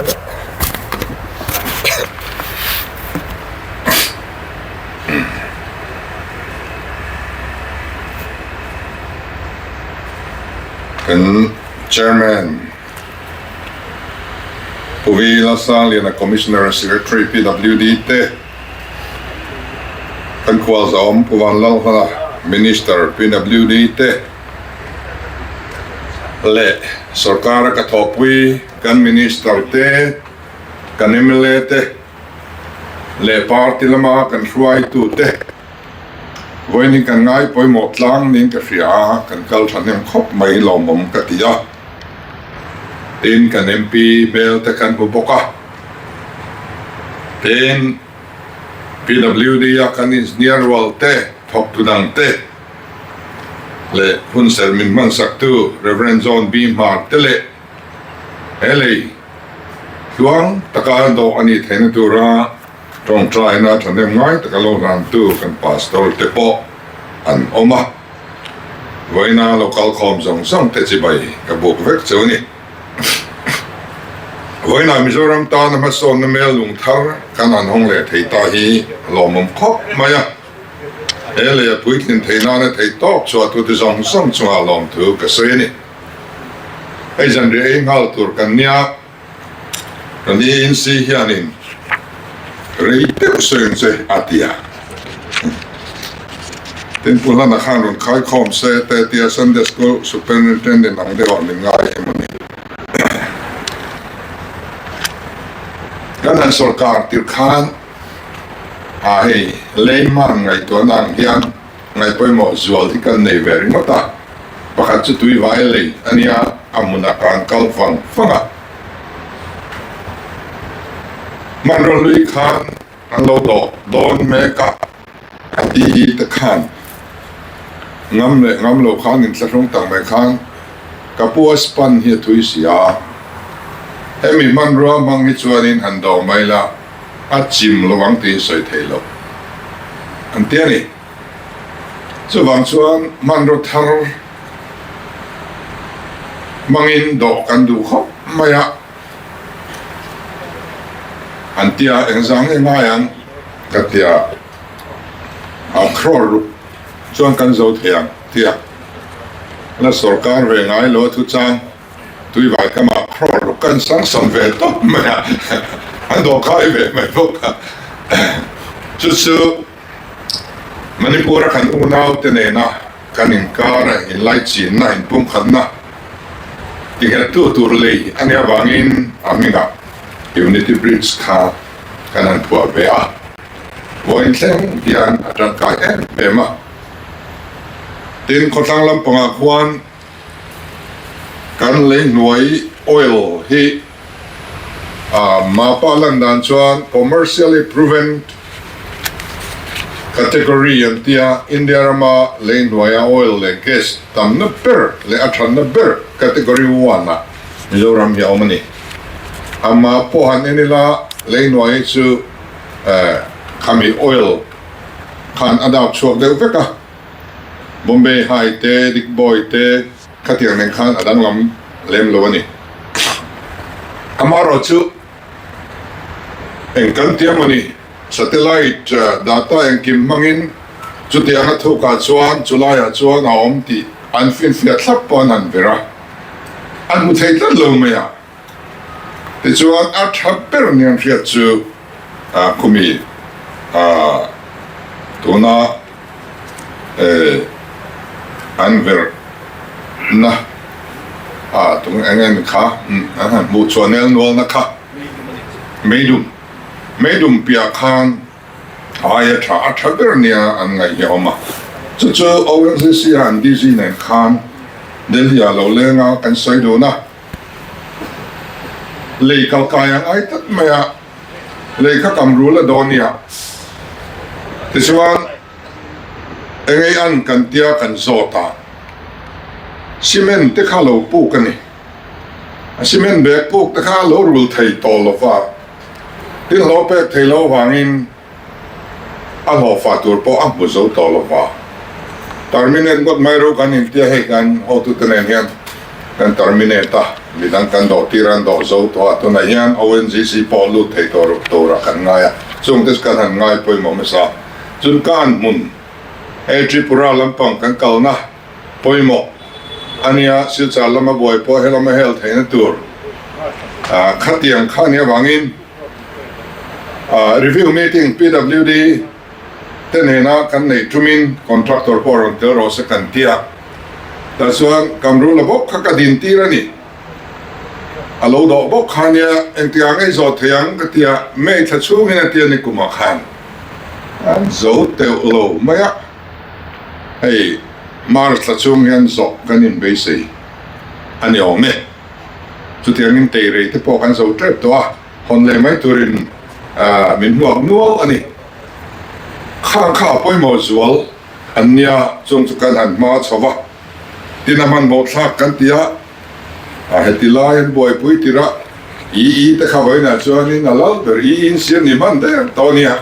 Kan Chairman. Pu Vi Lalsangliana Commissioner Secretary PWD te, kan khualzawm Pu Vanlalhlana Minister PWD te leh sorkara ka thawhpui kan Minister te, kan mla te leh party lama kan hruaitu te vawiin hi kan ngai pawimawh tlang niin ka hria a, kan kal thahnem khawp mai lawmawm ka ti a. Tin, kan MP hmel te kan hmu bawk a. Tin, PWD a kan engineer rual te, thawktu dang te leh hunserh min hmansaktu Rev. John B. Hmar te leh he lei tluang taka dawh a nih theihna tura tawngtaina thahnem ngai taka lo hlantu kan Pastor te pawh an awm a. Vawiina lo kal khawm zawng zawng te chibai ka buk vek chu a ni. Vawiina Mizoram tana hmasawnna mel lung thar kan han hawng leh thei ta hi lawmawm khawp mai a. He lei a puitlin thei nana thei tawk chhuah tute zawng zawng chungah lawmthu ka sawi a ni. Hei zanriah ei nghal tur kan nia. Kan ANC hianin rei deuh sawi ang che a ti a. Tin Pu Hlana khan rawn khai khawm se te tia Sunday School Superintendent ang deuhah min ngai em a ni. Kan han sorkar tir khan. A hei Lehman ngaihtuahna ang hian ngaihpawimawh zual hi kan nei ve ringawt a, pakhat chu tui vai lei a nia, a hmunah kan kal vang vang a. Hmanraw hlui khan an lo dawh dawn mek a, a ti te khan ngam leh ngam lo khan inthlahrung tak mai khan ka pu a span hi a thui si a, hemi hmanrua hmang hi chuanin han dawh mai la. A chim lo ang tiin sawi thei lo an ti a ni. Chuvang chuan hmanraw thar hmangin dawh kan duh khawp mai a, an ti a, engzah nge ngai ang ka ti a, a crore ruk chuan kan zo thei ang ti a, la sorkar ve ngai lo a thuchang. Tuivai kama crore ruk kan sang sam ve tawp mai a, an dawhkai ve mai bawk a. Chu chu Manipur a kan unau te nena kan inkar a inlaichinna, inpumkhatna tinghettu tur lei a nih avangin a hmingah Unity Bridge kha kan han phuah ve a. Vawiin thleng hian a tangkai em em a. Tin, khawtlang lampangah khuan Kan lei hnuai oil hi mapa lan dan chuan commercially proven category an tia, India rama lei hnuaia oil leh gas tamna ber leh a thatna ber category one ah Mizoram hi a awm a ni. A map pawh han en ila lei hnuai hi chu khami oil khan a dap chhuak deuh vek a. Bombay High te, Digboi te khatiang nen khan a danglam lem lo a ni. Amaherawh chu eng kan tia maw ni, satellite data engkim hmangin chutianga thukah chuan chulaiah chuan a awm tih an finfiah thlap pawh an han ver a, an hmu thei tlat lo mai a. Tichuan a tha ber nia an hriat chu khumi tuna an verh na ah tung eng eng kha an han hmuh chhuah nel nual na kha meidum meidum piah khan aia tha a tha ber nia an ngaih hi a awm a chu chu ONGC ah an DG nen khan Delhi ah lo leng a kan sawi dun a lei kalkai ang ai tlat mai a. Lei kha kam rul a dawn nia. Tichuan, engei an kan tia kan zawt a, cement te kha lo puk a ni. A cement bag puk te kha lo rul thei tawh lo va, tin lo pek thei lo vangin a hlawhfah tur pawh a hmu zo tawh lo va. Terminate ngawt mai ro kan intia hei kan hotute nen hian kan terminate a, midang kan dawh tir an dawh zo tawh a, tunah hian ONGC pawh lut thei tawh turah kan ngai a, chungte chu kan han ngai pawimawh hmasa. Chun kan hmun hei Tripura lampang kan kalna pawimawh a nia, Silchar lama buai pawh helama hel theihna tur khatiang kha nia vangin review meeting PWD te nena kan neih tumin contractor pawh rawn tel rawh se kan ti a, tah chuan Kamrula bawk kha ka din tir a ni. A lo dawh bawk kha nia, engtikah ngei zawh thei ang ka ti a, May thla chhungin a ti a ni kumah khan an zo teuh lo mai a, hei March thla chhung hian zawh kan inbeisei a ni awm e. Chutiangin teirei te pawh kan zo tep tawh a, hawn leh mai turin min hmuak nual a ni. Khang kha a pawimawh zual an nia, chung chu kan han hma chho va, tin a hmanhmawh thlak kan ti a, a heti lai an buaipui tirh a, i i te kha vawiinah chuanin a lal ber i in siam ni hman der tawh a nia.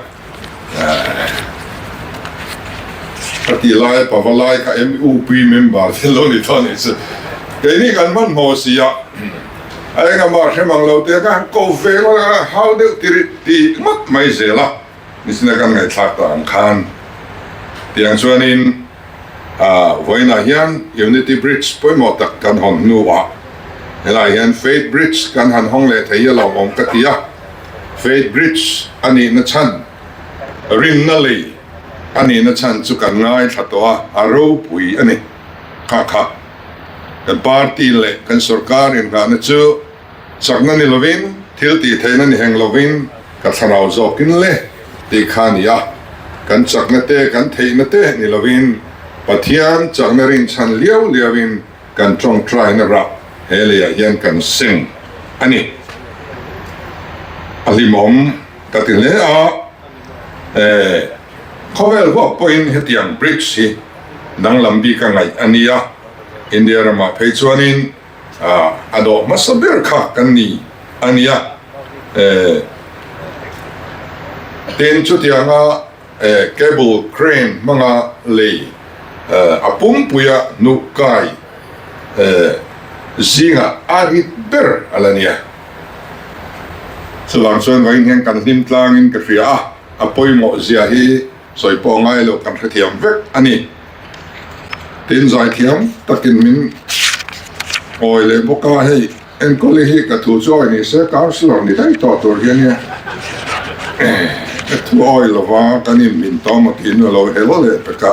Ka tih lai pava lai kha MUP member te lo ni tawh a nih chu. Keini kan hmanhmawh si a, a engah hrem ang lo te kha han ko ve la hau deuh tir tih ngawt mai zel a, nichina kan ngaihthlak tak ang khan tiang chuanin vawiinah hian Unity Bridge pawimawh tak kan hawn hnuah helaiah hian Faith Bridge kan han hawng leh thei a lawmawm ka ti a. Faith Bridge a nihna chhan, rinna lei a nihna chhan chu kan ngaithla tawh a, a ropui a ni. Kha kha kan party leh kan sorkar inghahna chu chakna ni lovin, thil tih theihna ni heng lovin ka thlarau zawkin le tih kha a ni a. Kan chakna te, kan theihna te ni lovin Pathian chakna rinchhan liau liauin kan tawngtaina rah he leiah hian kan seng a ni. A hlimawm ka ti hle a, khawvel huap pawhin hetiang bridge hi danglam bik a ngaih a ni a, India ramah phei chuanin a dawh hmasa ber kha kan ni a ni a. Tin, chutianga cable crane hmanga lei a pumpuia hnuh kai zingah a rit ber a la nia. Chuvang chuan vawiin hian kan hlim tlangin ka hria a, a pawimawh zia hi sawi pawh ngai lo kan hrethiam vek a ni. Tin, zaithiam takin min awi leh bawk a, hei Enkawli hi ka thu chu awi ni se councillor ni daih tawh tur hi a nia. Ka thu awi lova kan in min tawm a tiin a lo hel leh pek a.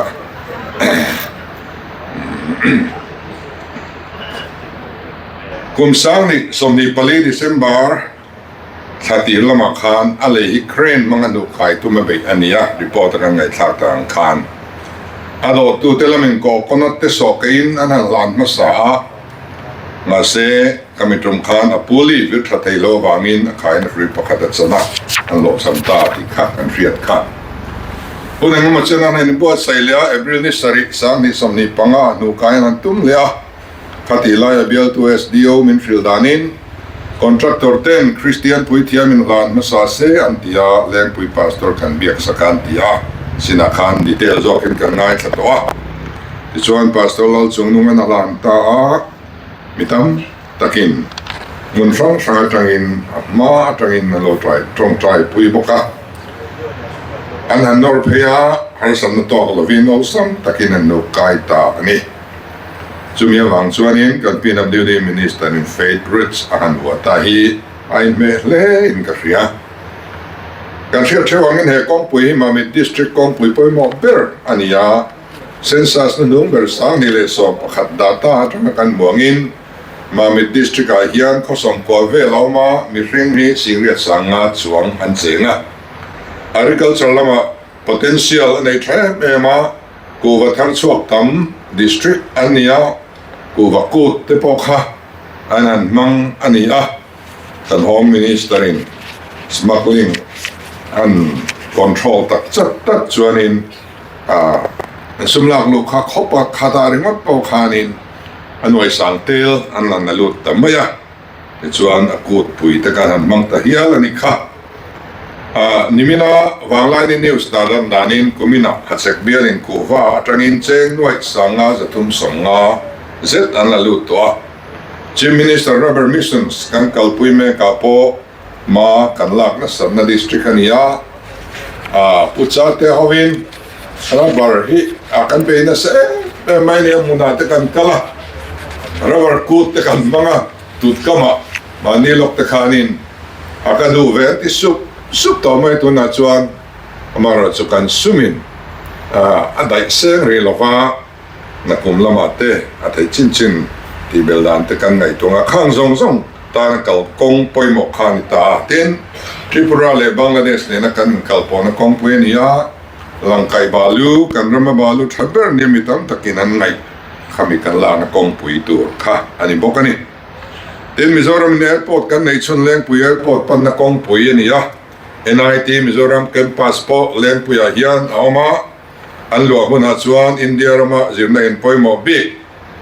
Kum sang 24 December thla tir lamah khan a lei hi crane hmanga hnuh khai tum a beih a ni a, report a kan ngaihthlak ta ang khan a dawhtute lamin coconut te sawhkeiin an han hlan hmasa a, mahse ka mitum khan a puli vir tha thei lo avangin a khain a hrui pakhat a chan a, an hlawhchham ta tih kha kan hriat kha. Hun engemaw chen an han inbuatsaih leh a, April ni sarih 2025 hnu kaiin an tum leh a. Khatih laia bialtu SDO min hrilh danin Contractor ten Kristian puithiam in hlan hmasa se an ti a, Lengpui Pastor kan biak sak a an ti a, sinah khan detail zawkin kan ngaithla tawh a. Tichuan Pastor Lalchungnungan a hlan ta a, mi tam takin hmun hrang hrang atangin a hma atangin an lo tawngtai pui bawk a. An han nawr phei a, harsatna tawk lovin awlsam takin an lo kai ta a ni. Chumi avang chuanin kan PWD Minister in Faith Bridge a han vuah ta hi a inhmeh hle in ka hria. Kan hriat theuh angin he kawngpui hi Mamit District kawngpui pawimawh ber a ni a, Census na hnung ber 2011 data atanga kan hmuh angin Mamit District ah hian khaw sawmkua vel a awm a, mihring hi 75 chuang an cheng a. Agriculture lamah potential a nei tha em em a, Kuhva thar chhuak tam district an ni a, kuhva kut te pawh kha an han hmang a ni a, kan Home Minister in smuggling an control tak chat tak chuanin an sum lak luh kha khawp a, khatah ringawt pawh khanin a nuai sang tel an la na lut ta mai a. Tichuan a kut pui te khan han hmang ta hial a ni kha. Nimina Vanglaini News dan ram danin kuminah Hachhek bialin kuhva atangin cheng nuaih sanga 350 zet an la lut tawh a. Chief Minister Rubber Missions kan kalpui mekah pawh hma kan lak nasatna district a ni a. Pu Chate hovin rubber hi kan bei nasa em em mai nia hmunah te kan kal a, rubber kut te kan hmang a, tut kamah mahni lawk te khanin a ka duh ve an ti sup sup tawh mai tunah chuan amaherawhchu kan sumin a daih seng rih lova Nakum lamah te a theih chin chin tih bel dan te kan ngaihtuah a, khang zawng zawng tana kal kawng pawimawh kha a ni ta a. Tin, Tripura leh Bangladesh nena kan inkalpawhna kawngpui a ni a, Langkai balu, kan rama balu tha ber nia mi tam takin an ngaih khami kan lakna kawngpui tur kha a ni bawk a ni. Tin, Mizoramin airport kan neih chhun Lengpui Airport panna kawngpui a ni a, NIT Mizoram Campus pawh Lengpuiah hian a awm a, An luah hunah chuan India rama zirna in pawimawh bik,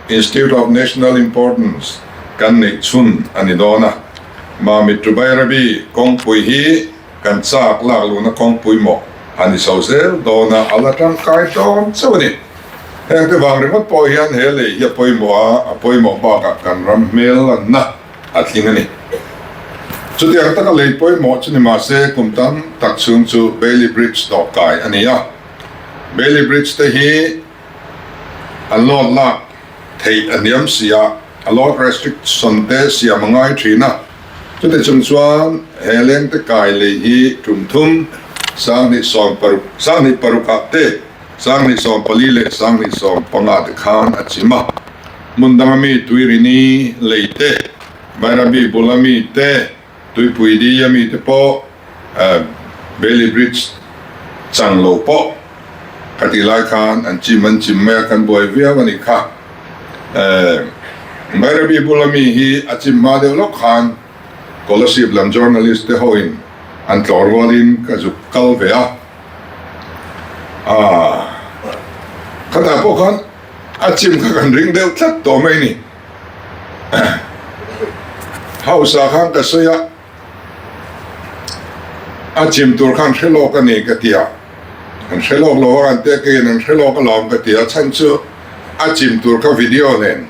Institute of National Importance, kan neih chhun a ni dawn a. Mamit to Bairabi kawngpui hi kan chak lak luhna kawngpui maw a ni chho zel dawn a, a la tangkai dawn chauh a ni. Heng te vang ringawt pawh hian he lei hi a pawimawh a, a pawimawh bakah kan ram hmel lanna a tling a ni. Chutiang taka lei pawimawh chu ni mahse kum tam tak chhung chu Bailey Bridge dawhkai a ni a. Bailey Bridge te hi a load lak theih a hniam si a, a load restriction te siam a ngai thin a. Chuti chung chuan he lengte kai lei hi tum thum, 2016, 2006 ah te, 2014 leh 2015 te khan a chim a. Hmun danga mi Tuirini lei te, Bairabi bula mi te, Tuipui Di a mi te pawh Bailey Bridge Chang lo pawh ka tih lai khan an chim an chim mai a, kan buai viau a nih kha. Bairabi bula mi hi a chim hma deuh lawk khan Kolasib lam journalist te hoin an tlawh rualin ka zuk kal ve a. Aaa khatah pawh khan a chim kha kan ring deuh tlat tawh mai ni. House ah khan ka sawi a. A chim tur khan hre lawk a ni ka ti a, an hre lawk lo a, an tekain an hre lawk alawm ka ti a, chhan chu a chim tur kha video nen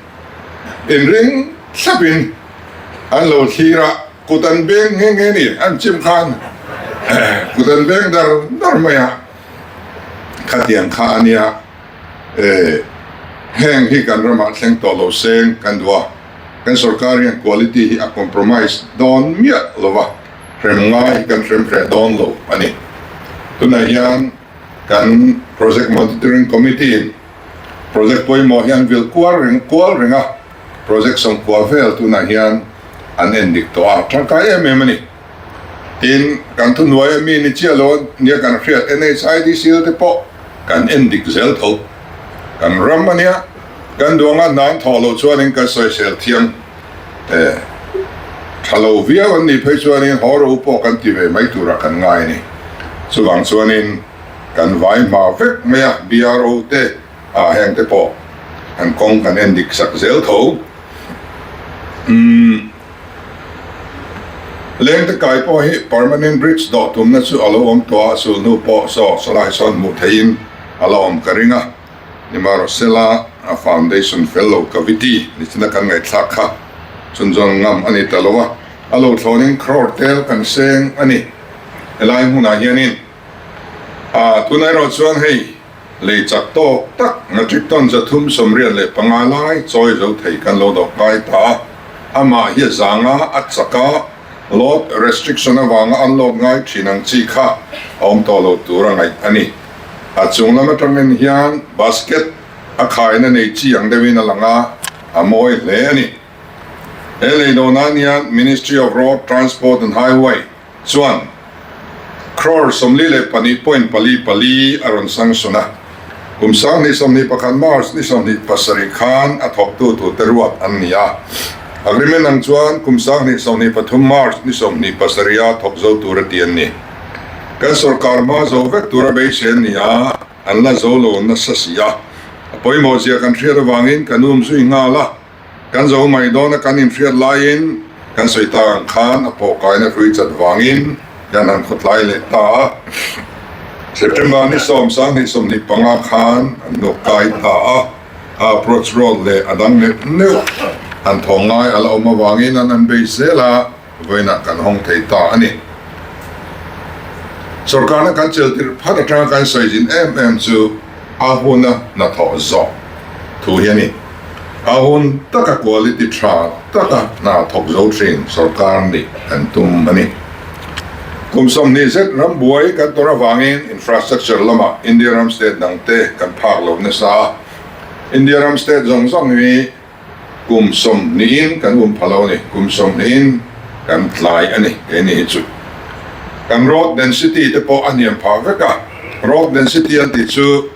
inring thlapin an lo thlir a, kut an beng nghe nghe ni, an chim khan kut an beng dar dar mai a, khatiang kha a nia, heng hi kan ramah thleng tawh lo seng kan duh a. Kan sorkar hian quality hi a compromise dawn miah lo va, hrem ngai hi kan hrem hreh dawn lo a ni. Tunah hian kan Project Monitoring Committee in project pawimawh hi an vil kual reng kual reng a, project sawmkua vel tunah hian an en dik tawh a, tangkai em em a ni. Tin, kan thuhnuaia mi ni chiah lo nia kan hriat NHIDCL te pawh kan en dik zel tho. Kan ram a nia, kan duanga hna an thawh loh chuanin kan sawisel thiam eh tha lo viau an nih phei chuanin haw ro pawh kan ti ve mai turah kan ngai a ni. Chuvang chuanin kan vai hma vek mai a, BRO te ah heng te pawh an kawng kan en dik sak zel tho. Umm. Lengte kai pawh hi permanent bridge dawh tumna chu a lo awm tawh a, sulhnu pawh saw sawlai sawn hmuh theihin a la awm ka ring a. Nimarawhsela a foundation fel lo cavity nichina kan ngaihthlak kha chhunzawn ngam a ni ta lo a, a lo thlawnin crore tel kan seng a ni helai hmunah hianin. A tunah erawh chuan hei. Lei chak tawk tak metric ton 385 lai chawi zo thei kan lo dawh kai ta a, amah hi a zang a, a chak a, load restriction avanga an load ngai thin ang chi kha a awm tawh lo tur a ngaih a ni. A chung lam atangin hian basket a khaina nei chi ang deuhin a lang a, a mawi hle a ni. He lei dawnah hian Ministry of Road Transport and Highway, Chuan crore 42 point 4 pali a rawn sanction a, kum 2021 March ni 27 khan a thawktu turte ruat an ni a. Agreement ang chuan kum 2023 March ni 27 a thawk zo tur a ti an ni. Kan sorkar hma zo vek tura beisei an ni a, an la zo lo nasa si a. A pawimawh zia kan hriat avangin kan um zui nghal a. Kan zo mai dawna kan inhriat laiin kan sawi tak ang khan a pawhkaina hrui chat vangin kan han khawtlai leh ta a. September ni sawm 2025 khan an hnuk kai ta a, a approach road leh a dang neuh neuh han thaw ngai a la awm avangin an han bei zel a, vawiinah kan hawng thei ta a ni. Sorkarna kan chelh tirh phat atanga kan sawi zin em em chu a huna hnathawh zawh thu hi a ni. A hun taka quality tha taka hna thawk zo thin sorkar nih kan tum a ni. Kum 20 zet ram buai kan tawrh avangin infrastructure lamah India ram state dangte kan phak lo nasa a, India ram state zawng zawng hi Kum sawmhnihin kan um pha lo a ni, kum sawmhnihin kan tlai a ni keini hi chu. Kan road density te pawh a hniam phah vek a, road density an tih chu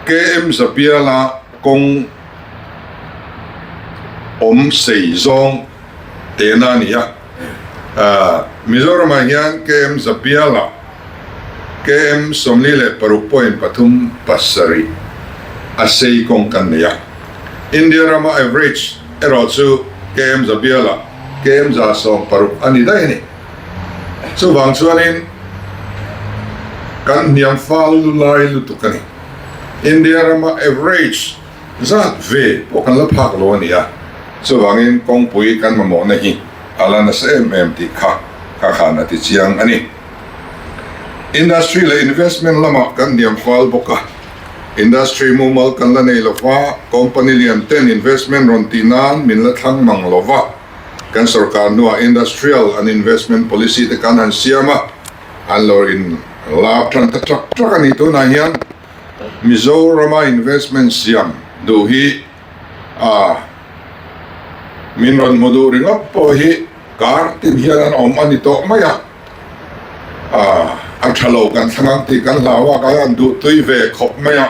KM Zapiala kawng awm sei zawng tehna a ni a. Mizoramah hian KM Zapiala KM 46 point 3 7 a sei kawng kan nei a. India rama average erawh chu KM Zabiala KM 160 a ni daih a ni. Chuvang chuanin kan hniam fal lulai lutuk a ni. India rama average zat ve pawh kan la phak lo a ni a, chuvangin kawngpui kan mamawhna hi a la nasa em em tih kha ka khan a ti chiang a ni. Industry leh investment lamah kan hniam fal bawk a, industry mumal kan la nei lo va, company lian ten investment rawn tih nan min la thlang mang lo va, kan sorkar hnuah industrial and investment policy te kan han siam a, an lo in lak tan ta trak trak a ni tunah hian. Mizorama investment siam duh hi a min rawn hmu duh ringawt pawh hi kar tin hian an awm a ni tawh mai a. A tha lo kan thlang ang tih kan hlau a, kan han duh tui ve khawp mai a,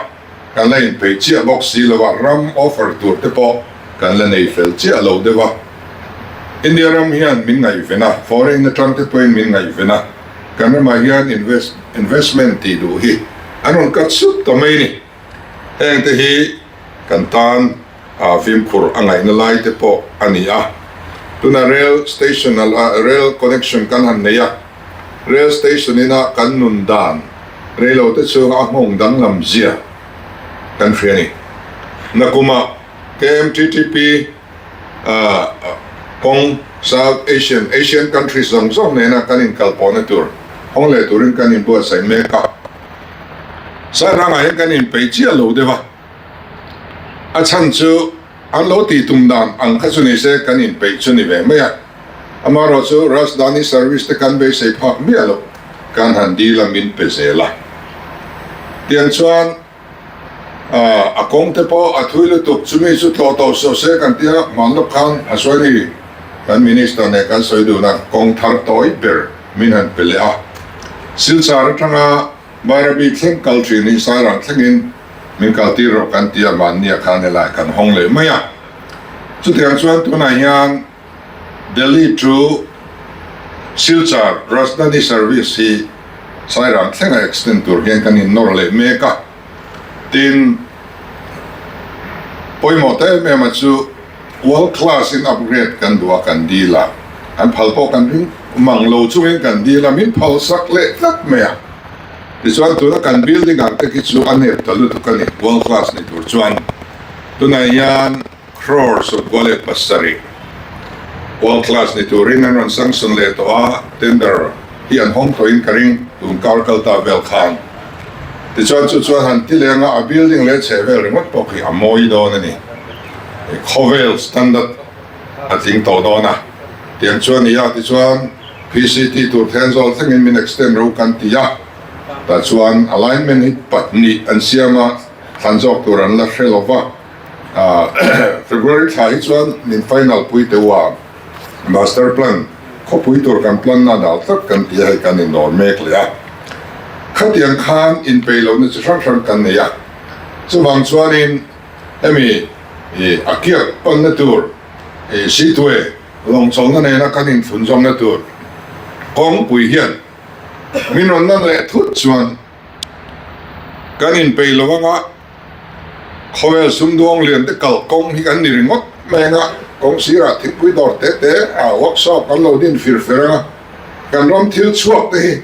kan la inpeih chiah bawk si lo a, ram offer tur te pawh kan la nei fel chiah lo deuh a. India ram hian min ngaihven a, foreign atang te pawhin min ngaihven a, kan ramah hian invest investment tih duh hi an rawn cut sup ta mai a ni. Heng te hi kan tan a fimkhur a ngaihna lai te pawh a ni a. Tuna rail station a rail connection kan han nei a, rail station ina kan nun dan reilo te chhunga a nghawng danglam zia kan hria a ni. Nakuma KMTTP kawng South Asian Asian countries zawng zawng nena kan inkalpawhna tur hawng leh turin kan inbuatsaih mek a. Sairangah hian kan inpeih chiah lo deuh a, a chhan chu an lo tih tum dan ang kha chu ni se kan inpeih chu ni ve mai a. Amaherawh chu Rajdhani service te kan beisei phak miah lo, kan han dil a min pe zel a. Tiang chuan a kawng te pawh a thui lutuk, chumi chu tlawh tawh suh se kan tia hman lawk khan a sawi ni. Kan Minister nen kan sawi dun a, kawng thar tawi ber min han pe leh a. Silchar atanga Bairabi thleng kal thin hi Sairang thlengin min kaltir rawh kan ti a, mahnia khan helai kan hawng leh mai a. Chutiang chuan tunah hian Delhi to Silchar Rajdhani service hi Sairang thlenga extend tur hian kan innawr leh mek a. Tin, pawimawh ta em em a chu world class in upgrade kan duh a, kan dil a, an phal pawh kan ring mang lo chungin kan dil a, min phal sak leh tlat mai a. Tichuan tuna kan building ang te khi chu a nep ta lutuk a ni, world class ni tur chuan tunah hian crore 97 world class ni turin an rawn sanction leh tawh a, tender hi an hawng tawhin ka ring tun kar kal ta vel khan. Tichuan chu chuan han ti leng a, a building leh chheh vel ringawt pawh khi a mawi dawn a ni. Khawvel standard a tling tawh dawn a, tiang chuan ni a, tichuan PCT tur Thenzawl thlengin min extend ro kan ti a, tah chuan alignment hi pahnih an siam a, thlan zawk tur an la hre lo va. February thla hi chuan min final pui teuh a, master plan khawpui tur kan plan na dal tlat kan ti a, hei kan inawr mek leh a. Khatiang khan inpeih lohna chi hrang hrang kan nei a, chuvang chuanin hemi a kiak panna tur Sitwe lawngchawlhna nena kan inthlunzawmna tur kawngpui hian min rawn nan leh thut chuan kan inpeih lo anga, Khawvel sumduang lian te kal kawng hi kan ni ringawt mai anga, kawng sirah thingpui dawr te te a workshop kan lo din fir fer anga, kan ram thil chhuak te hi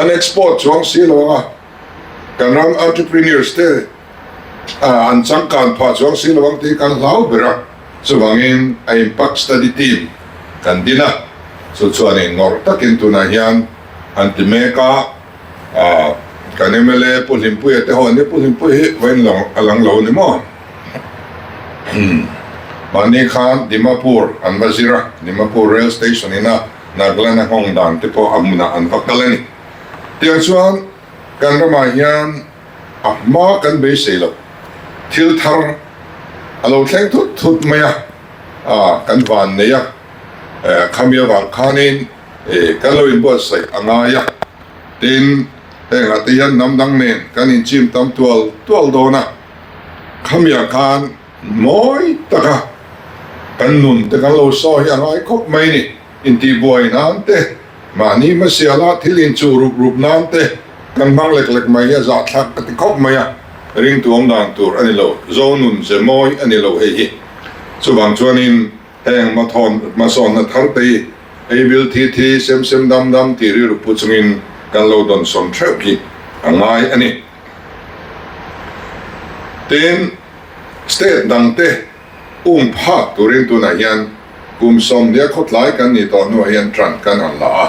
an export chuang si lo anga, kan ram entrepreneurs te an changkan phah chuang si lo ang tih kan hlau ber a, chuvangin a impact study team kan din a, chu chuanin ngawrh takin tunah hian an ti mek a. Ahh kan mla Pu Hlimpuia te ho an nia, Pu Hlimpuia hi vawiin lo a lang lo ni maw? Umm mahni khan Dimapur an va zir a, Dimapur rail station ina Nagaland a nghawng dan te pawh a hmunah an va kal a ni. Tiang chuan kan ramah hian a hma kan beisei loh thil thar a lo thleng thut thut mai a, ah kan van nei a, khami avang khanin Kan lo inbuatsaih a ngai a, tin, hengah te hian hnam dang nen kan inchim tam tual tual dawn a, khamiah khan mawi taka kan nun te kan lo sawi hi a ngai khawp mai ni, intihbuai nan te, mahni hmasiala thil inchuh rup rup nan te kan hmang lek lek mai hi a zahthlak ka ti khawp mai a, ringtuam dan tur a ni lo, zo nun ze mawi a ni lo hei hi. Chuvang chuanin heng hmathawn hmasawnna thar te hi Ei bil thi thi sem sem dam dam tih rilru pu chungin kan lo dawnsawn theuh hi a ngai a ni. Tin, state dangte um phak turin tunah hian kum 20 khawtlai kan nih tawh hnuah hian ṭan kan han la a.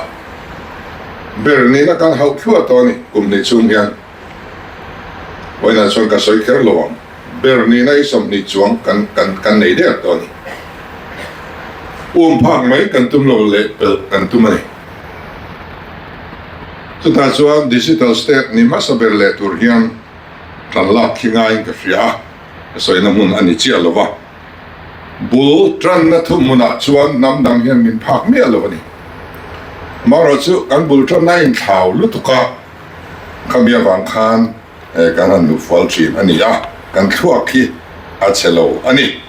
Ber nihna kan hauh thluah tawh a ni kum hnih chhung hian. Vawiinah chuan ka sawi kher lo ang. Ber nihna hi 20 chuang kan kan kan nei der tawh a ni. Um phak mai kan tum lo leh pelh kan tum a ni. Chutah chuan digital state ni hmasa ber leh tur hian kan lak khi ngaiin ka hria a, ka sawina hmun a ni chiah lo va. Bul tanna thu hmunah chuan hnam dang hian min phak miah lo a ni. Marawh chu kan bul tanna a inthlau lutuk a, khami avang khan kan han luhfual thin a ni a, kan thluak hi a chhe lo a ni.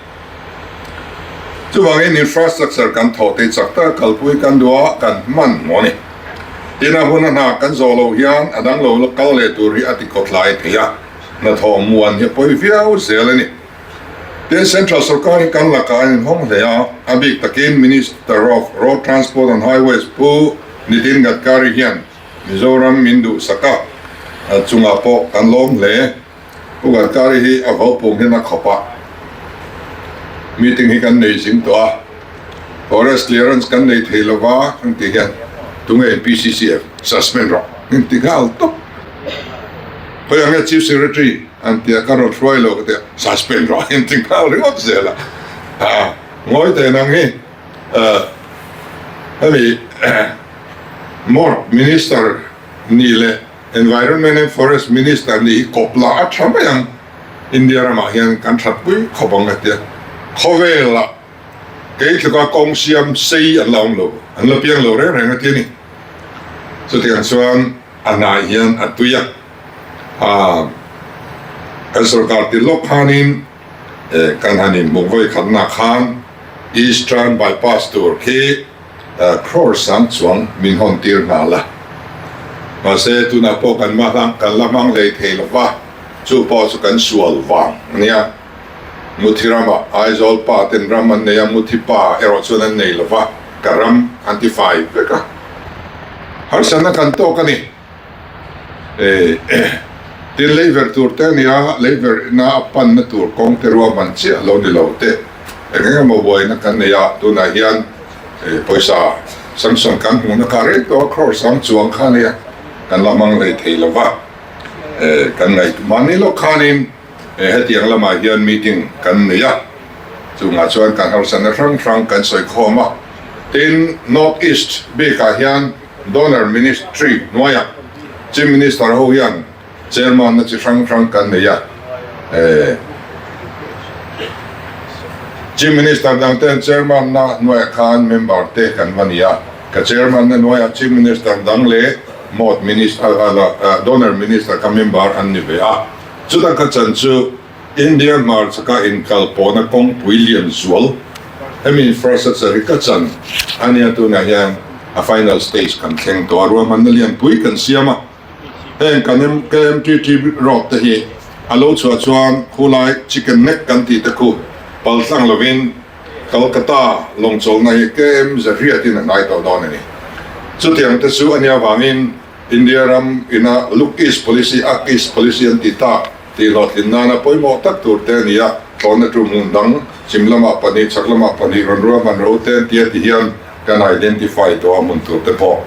Chuvangin infrastructure kan thawh te chak tak kalpui kan duh a, kan hman maw ni. Tin a hun a hna kan zawh loh hian a dang lo kal leh tur hi a ti khawthlai thei a, hnathawh muan hi a pawi viau zel a ni. Tin Central sorkar hi kan lakah an inhawng hle a, a bik takin Minister of Road Transport and Highways Pu Nitin Gadkari hian Mizoram min duhsak a, a chungah pawh kan lawm hle. Pu Gadkari hi a vaupung hian a khawp a, meeting hi kan nei zing tawh a, forest clearance kan nei thei lova an tih hian tunge PCCF suspend rawh an ti nghal tawp. Khawi ang nge Chief Secretary an tia ka rawn hruai lo ka tia suspend rawh an ti nghal ringawt zel a, aa ngawi teh nang hi hemi Mort Minister nih leh Environment and Forest Minister nih hi kawp la a tha mai ang, India ramah hian kan thatpui khawp ang a tia khawvelah kei tluka kawng siam sei an la awm lo, an la piang lo reng reng a ti a ni. Chutiang chuan a hnai hian a tui a, aa kan sorkar ti lawk khanin kan han inhmuh vawi khatna khan Eastern Bypass tur khi crore sang chuang min hawn tir nghal a, mahse tunah pawh kan kan la hmang hlei thei lo va, chu pawh chu kan sual vang a nia. Muthi ramah Aizawl pa ten ram an nei a, Muthi pa erawh chuan an nei lo va, ka ram an ti fai vek a. Harsatna kan tawk a ni. Tin, leiverh tur te a ni a, leiverhna a panna tur kawng te ruahman chiah lo ni lo te, eng eng emaw buaina kan nei a, tunah hian pawisa sanction kan hmuhna kha reng tawh a, crore sang chuang kha a nia, kan la hmang hlei thei lo va, kan ngaihtuah mahni lawk khanin. Hetiang lamah hian meeting kan nei a, chungah chuan kan harsatna hrang hrang kan sawi khawm a. Tin, North East bikah hian Donor Ministry hnuaiah Chief Minister ho hian Chairman na chi hrang hrang kan nei a. Chief Minister dang ten Chairman na hnuaiah khan member te kan va ni a. Ka Chairman na hnuaiah Chief Minister dang leh Mawt Minister, Donor Minister kha member an ni ve a. Chutah ka chan chu India hmarchaka inkal pawhna kawngpui lian zual hemi infrastructure hi ka chan a nia tunah hian a final stage kan thleng tawh a, ruahmanna lianpui kan siam a, heng kan KMTT road te hi a lo chhuah chuan khulai chicken neck kan tih te khu paltlang lovin Kolkata lawngchawlhna hi KM zahriatin a hnai tawh dawn a ni. Chutiang te chu a nia vangin India ram ina Look East Policy, Act East Policy an ti tak tih hlawhtlin nana pawimawh tak tur te a ni a, thlawhna tu hmun dang chim lamah pahnih, chhak lamah pahnih rawn ruahman ro te an ti a ti hian kan identify tawh a hmun tur te pawh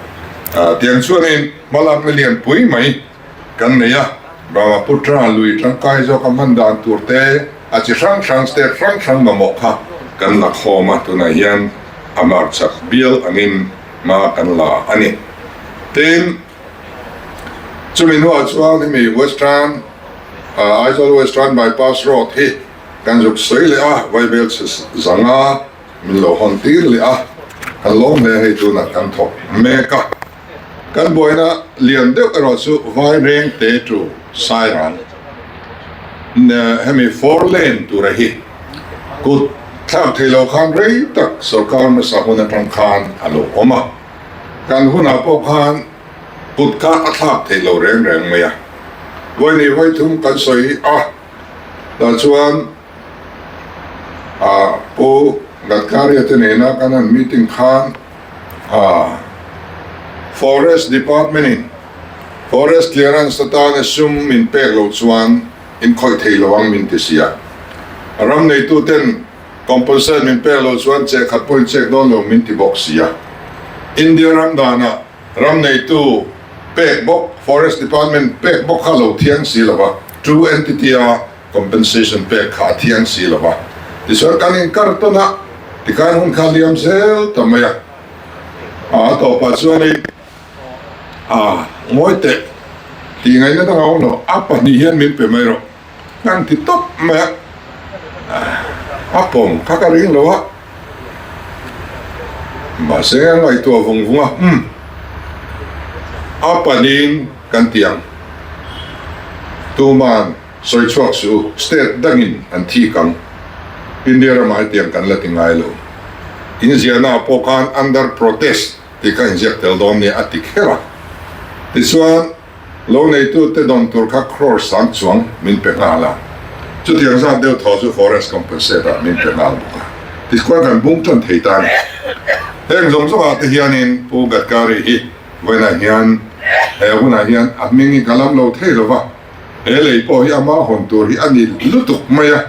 tiang chuanin hmalakna lianpui mai kan nei a, Brahmaputra lui tangkai zawk a hman dan tur te a chi hrang hrang state hrang hrang mamawh kha kan la khawm a, tunah hian a hmarchhak bial angin hma kan la a ni. Tin, chumi hnuah chuan hemi Western, Aizawl Western Bypass Road hi kan zuk sawi leh a, Vaibel chhe zanga min lo hawn tir leh a, kan lawm hle hei tunah kan thawk mek a. Kan buaina lian deuh erawh chu Vaireng te to Sairang hemi four lane tura hi kut thlak thei lo khan rei tak sorkar hmasa hun atang khan a lo awm a, kan hunah pawh khan kut kha a thlak thei lo reng reng mai a, vawi nei vawi thum kan sawi a, tah chuan ah Pu Gadkari te nena kan han meeting khan ah Forest Department in Forest Clearance atana sum min pek loh chuan in khawih thei lo ang min ti sia. Ram neitu ten compensate min pek loh chuan cheh khat pawh in chek dawn lo min ti bawk sia. India ram danah ram neitu pek bawk Forest Department pek bawk kha lo thiang si lo va, two entity a compensation pek kha a thiang si lo va. Tichuan kan inkar tawn a, tikhan hun kha liam zel ta mai a. A tawpah chuanin A, ngawi teh, tih ngaihna dang a awm lo, a pahnih hian min pe mai rawh, kan ti tawp mai a, a pawm kha ka ring lo a, mahse a ngaihtuah vung vung a, umm. A panin kan ti ang. Tuman sawi chhuak suh u, state dangin an thik ang. India ramah hetiang kan la ti ngai lo. Inziahna ah pawh khan under protest tih kha inziak tel dawn nia a ti kher a. Tichuan, lo neitute dawn tur kha crore sang chuang min pe nghal a. Chutiang zat deuh thaw chu forest compensate ah min pe nghal bawk a. Tichuan kan bung tan thei ta a ni. Heng zawng zawngah te hianin Pu Gadkari hi Vawiinah hian he hunah hian a hming hi ka lam lo thei lo va, he lei pawh hi ama hawn tur hi a ni lutuk mai a,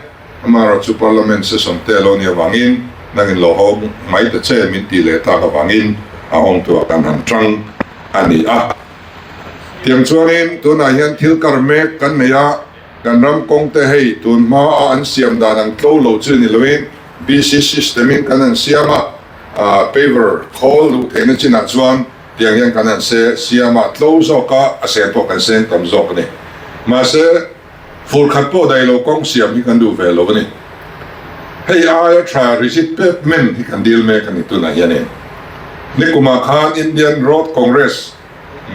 amaherawh chu Parliament session te a lo nih avangin nangin lo hawng mai ta che min tih leh tak avangin a hawngtuah kan han tang a ni a. Tiang chuanin tunah hian thil kar mek kan nei a, kan ram kawng te hei tun hma a an siam dan ang tlo lo chu ni loin BC system in kan han siam a, Paver khawl luh theihna chinah chuan tiang hian kan han se siam a, tlo zawk a, a sen pawh kan seng tam zawk a ni. Mahse, fur khat pawh daih lo kawng siam hi kan duh ve lo a ni. Hei aia tha rigid pavement hi kan dil mek a ni tunah hianin. Nikumah khan Indian Road Congress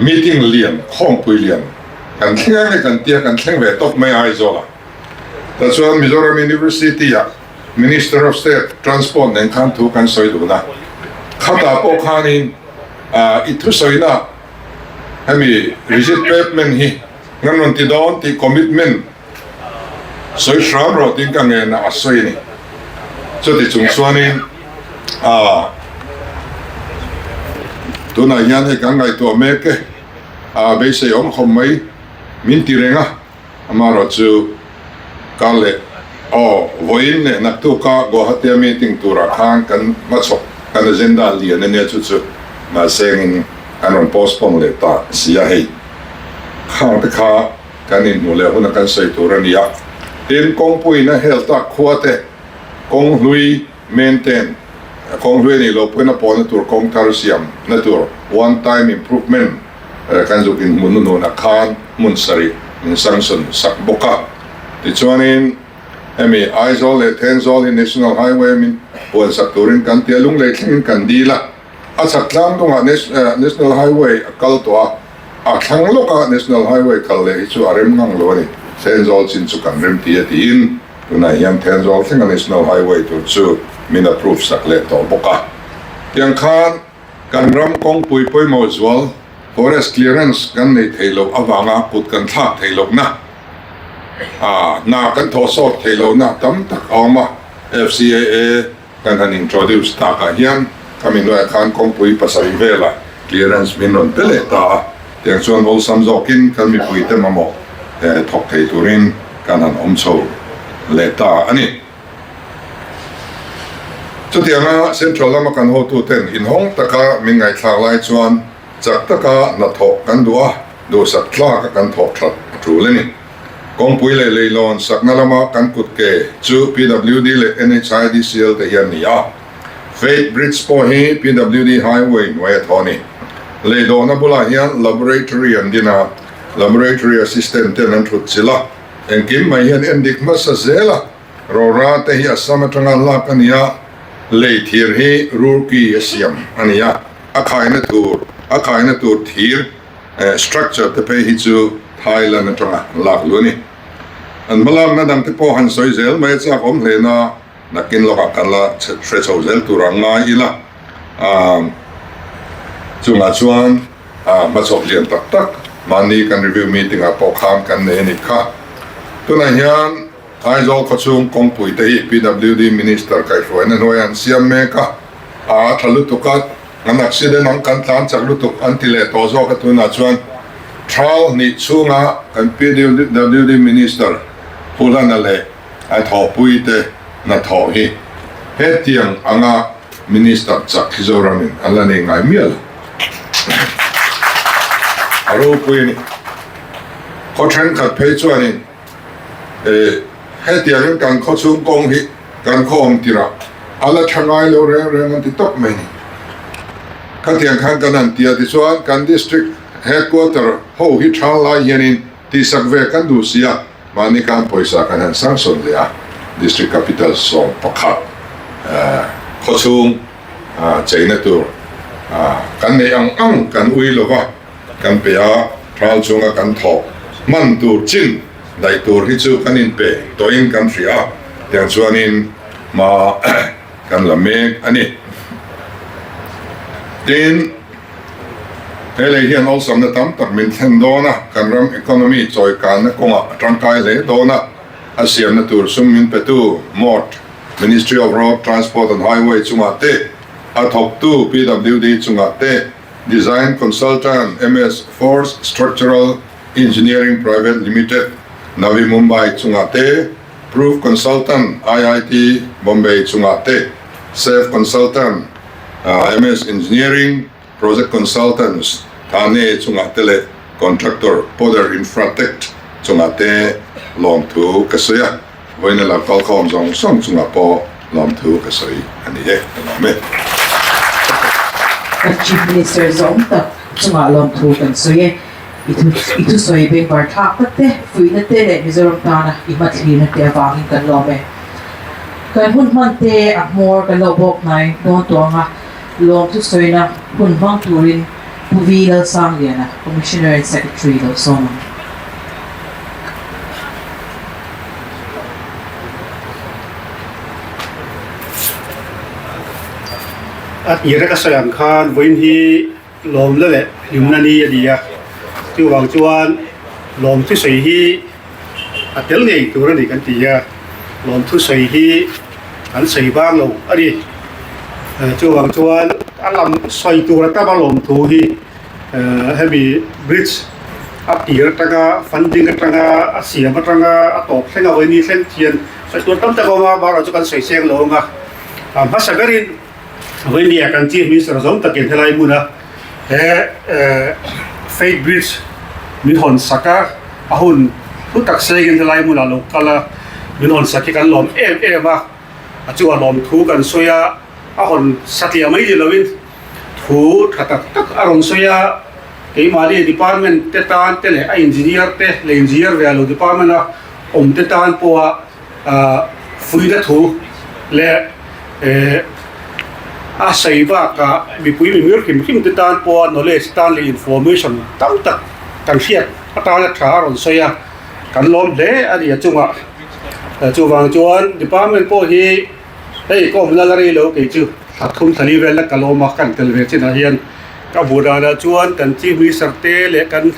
meeting lian, khawmpui lian kan thleng ang e kan tia, kan thleng ve tawp mai Aizawlah. Tah chuan Mizoram University-ah Minister of State Transport nen khan thu kan sawi dun a, khatah pawh khanin i thusawina hemi rigid pavement hi kan rawn ti dawn tih commitment sawi hram rawh tiin ka ngen a, a sawi a ni. Chuti chung chuanin tunah hian hei kan ngaihtuah mek e, a beisei awm khawp mai min ti reng a. Amaherawh chu kar leh aw vawiin leh naktuka Guwahati-a meeting turah khan kan hmachhawk kan agenda lian a nia chu chu mahse engin an rawn postpone leh ta si a hei khang te kha kan inhmuh leh huna kan sawi tur a ni a. Tin, kawngpuiin a hel tak khua te kawng hlui maintain kawng hlui a nih loh pawhin a pawhna tur kawng thar siam na tur one time improvement Kan zuk inhmuh hnuhnunah khan hmun sarih min sanction sak bawk a. Tichuanin hemi Aizawl leh Thenzawl hi National Highway min puan sak turin kan tia lunglei thlengin kan dil a. A chhak tlang dungah National Highway a kal tawh a, a thlang lawka National Highway kal leh hi chu a rem ngang lo a ni. Thenzawl chin chu kan rem ti a tiin tunah hian Thenzawl thlenga National Highway tur chu min approve sak leh tawh bawk a. Tiang khan. Kan ram kawngpui pawimawh zual forest clearance kan neih theih loh avanga kut kan thlak theih lohna, hna kan thawh sawt theih lohna tam tak a awm a. FCAA kan han introduce takah hian khami hnuaiah khan kawngpui pasarih velah clearance min rawn pe leh ta a, tiang chuan awlsam zawkin kan mipuite mamawh thawk thei turin kan han awm chho leh ta a ni. Chutianga Central lama kan hotuten inhawng taka min ngaihthlak lai chuan chak taka hnathawh kan duh a, duhsak tlaka kan thawh that a tul a ni. Kawngpui leh leilawn sakna lama kan kut ke chu PWD leh NHIDCL te hian ni a. Faith Bridge pawh hi PWD Highway hnuai a thaw a ni. Leidawhna bulah hian Laboratory an din a, Laboratory Assistant ten an thut chilh a. Engkim mai hian endik hmasa zel a, Rora te hi Assam atanga lak a ni a, lei thir hi Roorkee a siam a ni a, a khaina tur a khaina tur thir structure te phei hi chu Thailand atanga lak luh a ni. An hmalakna dang te pawh han sawi zel mai a chak awm hle na, nakin lawkah kan la hre chho zel tur a ngai ila, chungah chuan Hmachhawp lian tak tak mahni kan review meeting ah pawh khan kan nei a nih kha. Tunah hian Aizawl khawchhung kawngpui te hi PWD Minister kaihhruaina hnuaiah an siam mek a, a tha lutuk a, an accident ang kan tlan chak lutuk an ti leh tawh zawk a tunah chuan Thal hnih chhunga kan PWD Minister Pu Hlana leh a thawhpui te hnathawh hi hetiang anga Minister chak hi Zoramin an la nei ngai miah lo. A ropui a ni. Khaw thenkhat phei chuanin eh hetiangin kan khaw chhung kawng hi kan khaw awm tirah a la tha ngai lo reng reng an ti tawp mai a ni. Khatiang khan kan han ti a tichuan kan District Headquarter ho hi tha lai hianin tihsak ve kan duh si a. Mahni khan pawisa kan han sanction leh a, District Capital 11 khawchhung cheina tur kan neih ang ang kan ui lo va. kan pe a, thal chunga kan thawk hman tur chin daih tur hi chu kan inpe tawhin kan hria a, tiang chuanin hma kan la mek a ni. Tin, he lei hian awlsamna tam tak min thlen dawn a, kan ram economy chawikanna kawngah a tangkai hle dawn a, a siamna tur sum min petu MORT, Ministry of Road Transport and Highway chungah te, a thawktu PWD chungah te, Design Consultant MS Force Structural Engineering Private Limited, Navi Mumbai chungah te, Proof Consultant IIT Bombay chungah te, Safe Consultant MS Engineering Project Consultants Thane chungah te leh Contractor Poder Infratech chungah te lawmthu ka sawi a. Vawiina lo kalkhawm zawng zawng chungah pawh lawmthu ka sawi a ni e, ka lawm e. Kan Chief Minister zawng tak chungah lawmthu kan sawi e. I thu i thusawi bengvar thlak tak te, fuihna te leh Mizoram tana i hmathlirna te avangin kan lawm e. Kan hun hman te a hmawr kan lo bawk hnai dawn tuanga lawm thusawina hun hmang turin Pu Vi Lalsangliana, Commissioner and Secretary lo sawm ang. A tir a ka sawi ang khan vawiin hi lawmna leh hlimna ni a ni a, chuvang chuan lawm thusawi hi a tel ngei tur a ni kan ti a, lawm thusawi hi an sawi vang lo a ni. Chuvang chuan a lam sawi tur a tam a lawm thu hi. Hemi bridge a tir atanga funding atanga a siam atanga a tawp thleng a vawiin thleng thian sawi tur tam tak a awm a amaherawhchu chu kan sawi seng lo ang a a hmasa berin vawiin ah kan chief minister zawng takin helai hmuna he faith bridge min hawn sak a a hun thu tak sengin helai hmunah lo kal a min hawn sak hi kan lawm em em a a chungah lawmthu kan sawi a a hawn satliah mai ni lovin. Thu tha tak tak a rawn sawi a, keimahni department te tan te leh a engineer te leh engineer ve lo department a awm te tan pawha fuihna thu leh a sawi bakah mipui mimir hrim hrim te tan pawha knowledge tan leh information tam tak kan hriat atana tha a rawn sawi a, kan lawm hle a ni a chungah. Chuvang chuan department pawh hi. Hei ka awmna la rei lo kei chu thla thum thla li vel la ka lawm a, kan tel ve chinah hian ka hmuh danah chuan kan Chief Minister te leh kan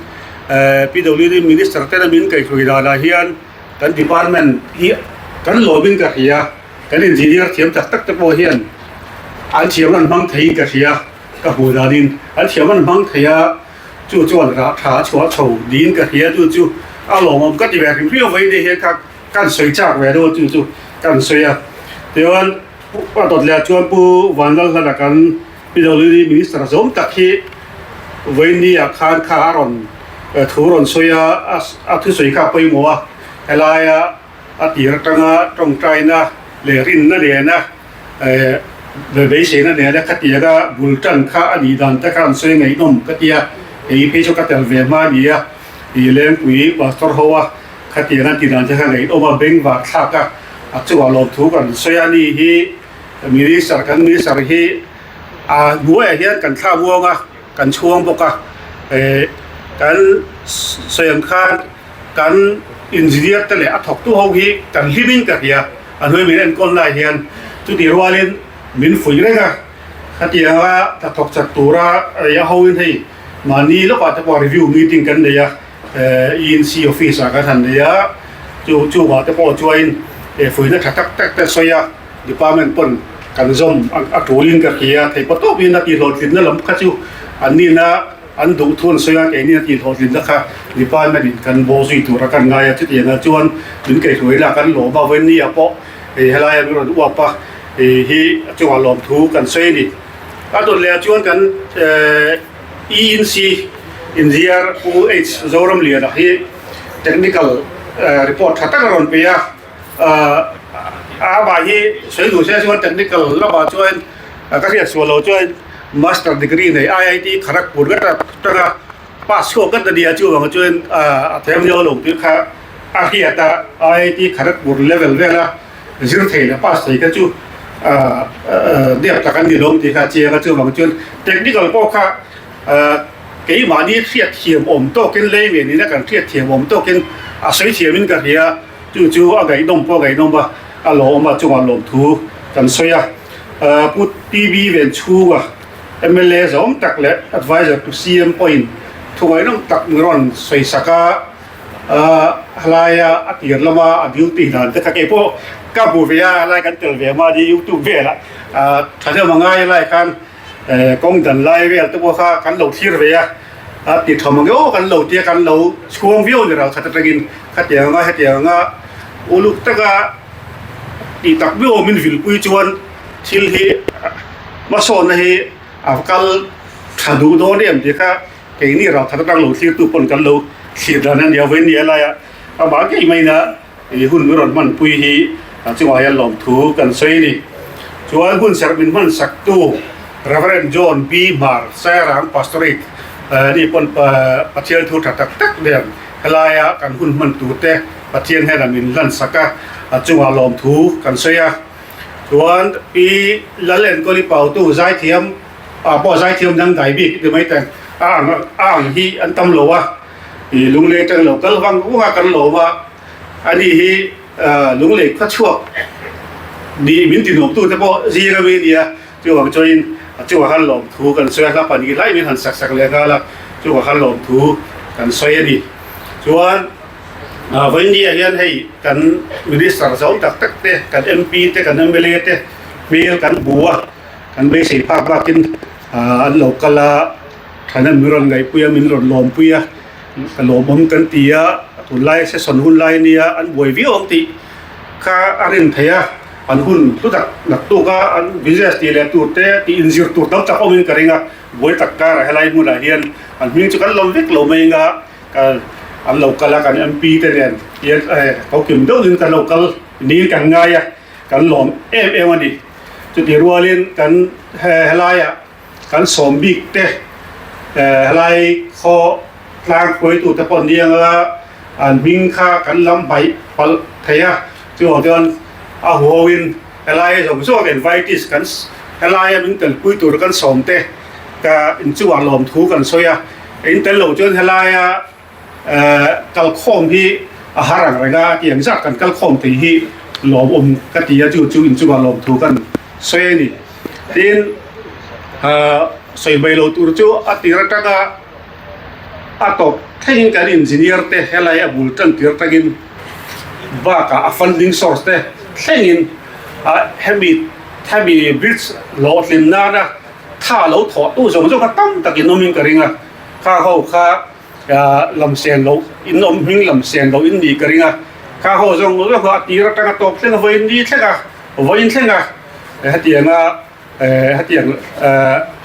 PWD Minister tena min kaihhruai danah hian kan department hi kan lawmin ka hria, kan engineer thiam tak tak te pawh hian an thiam an hmang theiin ka hria ka hmuh danin an thiam an hmang thei a, chu chuan rah tha a chhuah chho niin ka hria chu chu a lawmawm ka ti ve hrim hrim avei ni hian kha Kan sawi chak ve deuh a chu chu kan sawi a. Tichuan a dawt leh ah chuan Pu Vanlalhlana kan PWD Minister zawm tak hi vawiin ah khan kha a rawn thu rawn sawi a, a thusawi kha a pawimawh a, helaia a tir atanga tawngtaina leh rinna nena beiseina nena khatianga bul tan kha a nih dan te kha an sawi ngaihnawm ka ti a, kei phei chu ka tel ve hma a ni a, ih Lengpui Pastor ho a. Khatiang an ti dan che kha ngaihnawm a, beng var thlak a, a chungah lawmthu kan sawi a ni hi Minister kan Minister hi a hnuaiah hian kan thla muang a, kan chhuang bawk a, eh kan sawi ang khan kan engineer te leh a thawktu ho hi kan hlim in ka hria, a hnuai min enkawl lai hian chutih rualin min fuih reng a, khatiang a hnathawk chak tura a ho in hei mahni lawkah te pawh review meeting kan nei a. ENC office ah kan han nei a, chu chungah te pawh chuain fuihna tha tak tak te sawi a, department pawn kan zawm a tulin ka hria, thei paw tawpin a tihhlawhtlinna lam kha chu an nihna an duh thu an sawi a, keini a tihhlawhtlinna kha department in kan bawh zui tura kan ngai a, chutiangah chuan min kaihhruai la kan lawm a, vawiin ni ah pawh helaia min rawn uap a, hi a chungah lawmthu kan sawi a ni. A dawt leh ah chuan kan. ENC Engineer Pu H Zoramliana hi technical report tha tak a rawn pe a, amah hi sawi duh se chuan technical lamah chuan ka hriat sual lo chuan master degree nei IIT Kharagpur ngata tanga pass chhuak ngat a nia chuvang chuan a thiam lio lo tih kha a hriat a, IIT Kharagpur level vela zir thei leh pass thei kha chu nep tak an ni lo tih kha a chiang a, chuvang chuan technical pawh kha. Keimahni hriatthiam awm tawkin lei nena kan hriatthiam awm tawkin a sawi thiamin ka hria. Chu chu a ngaihnawm pawh a ngaihnawm a, a lawm a chungah lawmthu kan sawi a. Pu TB Venchhunga mla zawng tak leh Adviser to CM pawhin thu ngaihnawm tak min rawn sawi sak a, helaia a tir lama a duty dan te kha keipawh ka hmu ve a, helai kan tel ve a mahni youtube velah thahnem a ngai lai khan kawng dan lai vel te pawh kha kan lo thlir ve a, a ti tha mang emaw kan lo tia kan lo chhuang viau a ni ral khat atangin khatiang anga hetiang anga uluk taka tih tak viau min vilpui chuan thil hi hmasawnna hi a kal tha duh dawn em tih kha keini ral khat atang lo thlirtu pawn kan lo thlir dan a nia vawiin ni a laia amah ngei maina I hun min rawn hmanpui hi a chungah hian lawmthu kan sawi a ni. Chuan hun serh min hmansaktu Rev. John B. Hmar, Sairang Pastorate ni pawn Pathian thu tha tak tak nen helaia kan hun hman turte Pathian hian a min hlansak a, a chungah lawmthu kan sawi a. Chuan Pi Lal Enkawli Pautu zaithiam ah pawh zaithiam dangdai bik ti mai teng a ang a ang hi an tam lo a. I lunglei atang lo kal vang vang a kan lawm a, ani hi lunglei khaw chhuak ni min ti nuam tu te pawh zing ami a nia, chuvang chuanin a chungah khan lawm thu kan sawi a, hla pahnih lai min han sak sak leh nghal a, chungah khan lawm thu kan sawi a ni. Chuan vawinia hian hei kan minister zawng tak tak te, kan MP te, kan mla te hmel kan hmu a, kan beisei phak bakin an lo kal a. Thana min rawn ngaihpui a, min rawn lawmpui a, ka lawmawm kan ti a, tunlai session hun lai nia an buai viau ang tih kha a rin theih a, an hun hlu tak nak tuk a, an business tih leh tur te tih inzir tur tam tak awmin ka ring a, buai tak karah helai hmunah hian an hming chu kan lawm vek lo mai anga ka an lo kal a, kan MP te nen hian ko kim deuhin kan lo kal niin kan ngai a, kan lawm em em a ni. Chutih rualin kan helaiah. Kan sawm bik te helai khaw tlang hruaitu te pawh nia nga an hming kha kan lam hmaih palh thei a, chuvang chuan a huauin helai zawng zawng invitees kan helaia min telpui tur kan sawm te ka inchungah lawmthu kan sawi a, in tel lo chuan helaia kalkhawm hi a har ang reng a, tiang zat kan kalkhawm thei hi lawmawm ka ti a, chu chu inchungah lawmthu kan sawi a ni. Tin, sawi mai lo tur chu a tir atanga a tawp thlengin kan engineer te helai a bul tan tir atangin bakah a funding source te thlengin hemi hemi bridge hlawhtlin nana tha lo thawh tu zawng zawng kha tam takin awmin ka ring a, kha ho kha Lam sen loh in awm hming lam sen loh in nih ka ring a, kha ho zawng zawng a tir atanga tawp thleng a vawiin ni thleng a, vawiin thleng a hetianga hetiang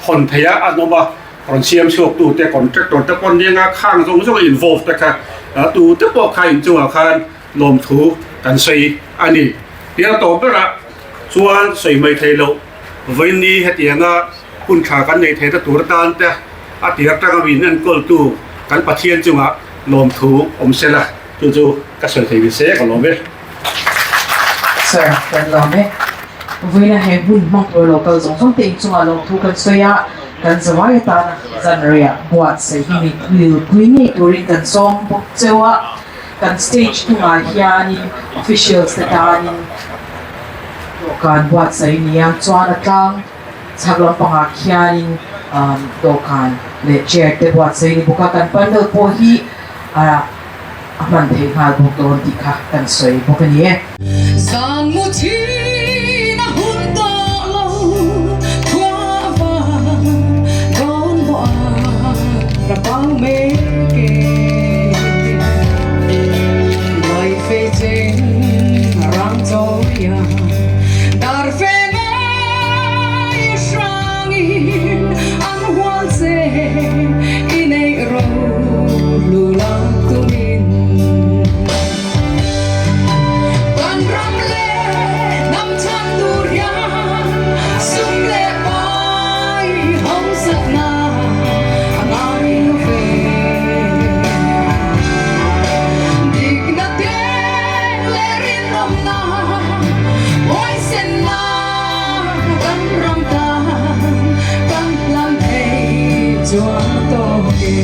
hawn theih a an awm a, rawn siam chhuak tu te contractor te pawh nia khang zawng zawng a involve te kha tu te pawh kha inchungah khan lawmthu kan sawi a ni. Tia tawp berah chuan sawi mai thei loh vawiin ni hetianga hun tha kan nei thei ta tur atan te a tir atanga min enkawltu kan Pathian chungah lawmthu awm se la, chu chu ka sawi thei ni se ka lawm e. Sir, kan lawm e. Vawiina he hmun hmang tur lo kal zawng zawng te inchungah lawmthu kan sawi a, kan zawai atana zanriah buatsaih hi min thilpui ngei turin kan sawm bawk cheu a. Kan stage hnungah hianin officials te tanin dawhkan buatsaih a ni a, chuan a tlang chhak lampangah khianin dawhkan leh chair te buatsaih a ni bawk a, kan pandal pawh hi a hman theih nghal bawk dawn tih kha kan sawi bawk a ni e. Zan mu thin a hun tawh lo khua vang dawn bawh a rapang mek e. Ngai fe cheng a rang chawi a dar fe ngai hrangin an hual che i neih ro hlu lak tumin. Kan ram leh hnam chhan tur hian sum leh pai hausakna a ngai lo ve. Dikna te leh rinawmna, huaisenna kan ram tan kan hlan thei chuan tawk e.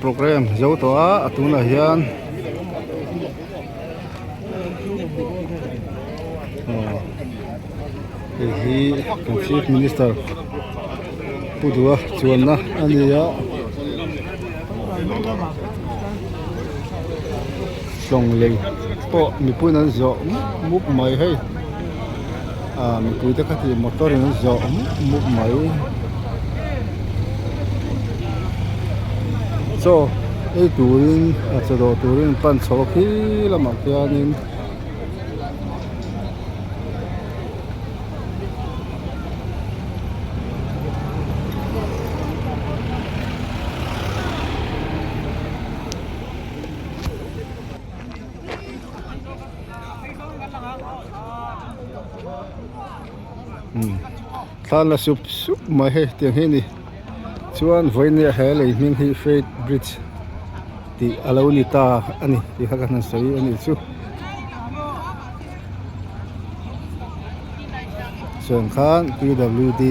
Program zo tawh a a tunah hian aw hei hi kan chief minister Pu Duha chuanna a ni a tlawng lei pawh mipui an zawh mup mup mai hei ah mipui te kha ti motor in an zawh mup mup mai chaw ei turin a chaw dawh turin an pan chho a khi lamah khianin. Thla la sup sup mai hei tiang hi a ni chuan vawinia he lei hming hi faith bridge tih a lo ni ta a ni tih kha ka han sawi a nih chu chuan khan P W D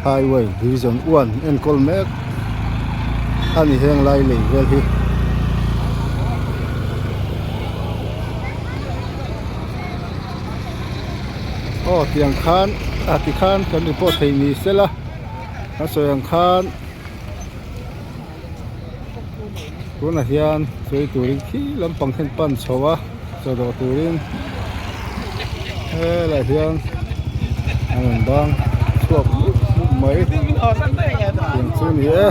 highway division 1 enkawl mek a ni heng lai lei vel hi. Aw tiang khan a tikhan kan report thei ni sela a sawi ang khan tunah hian sawi turin khi lampang hian pan chho a chaw dawh turin helaiah hian a rawn bang chhuak mup mup mai tiang chu a ni e.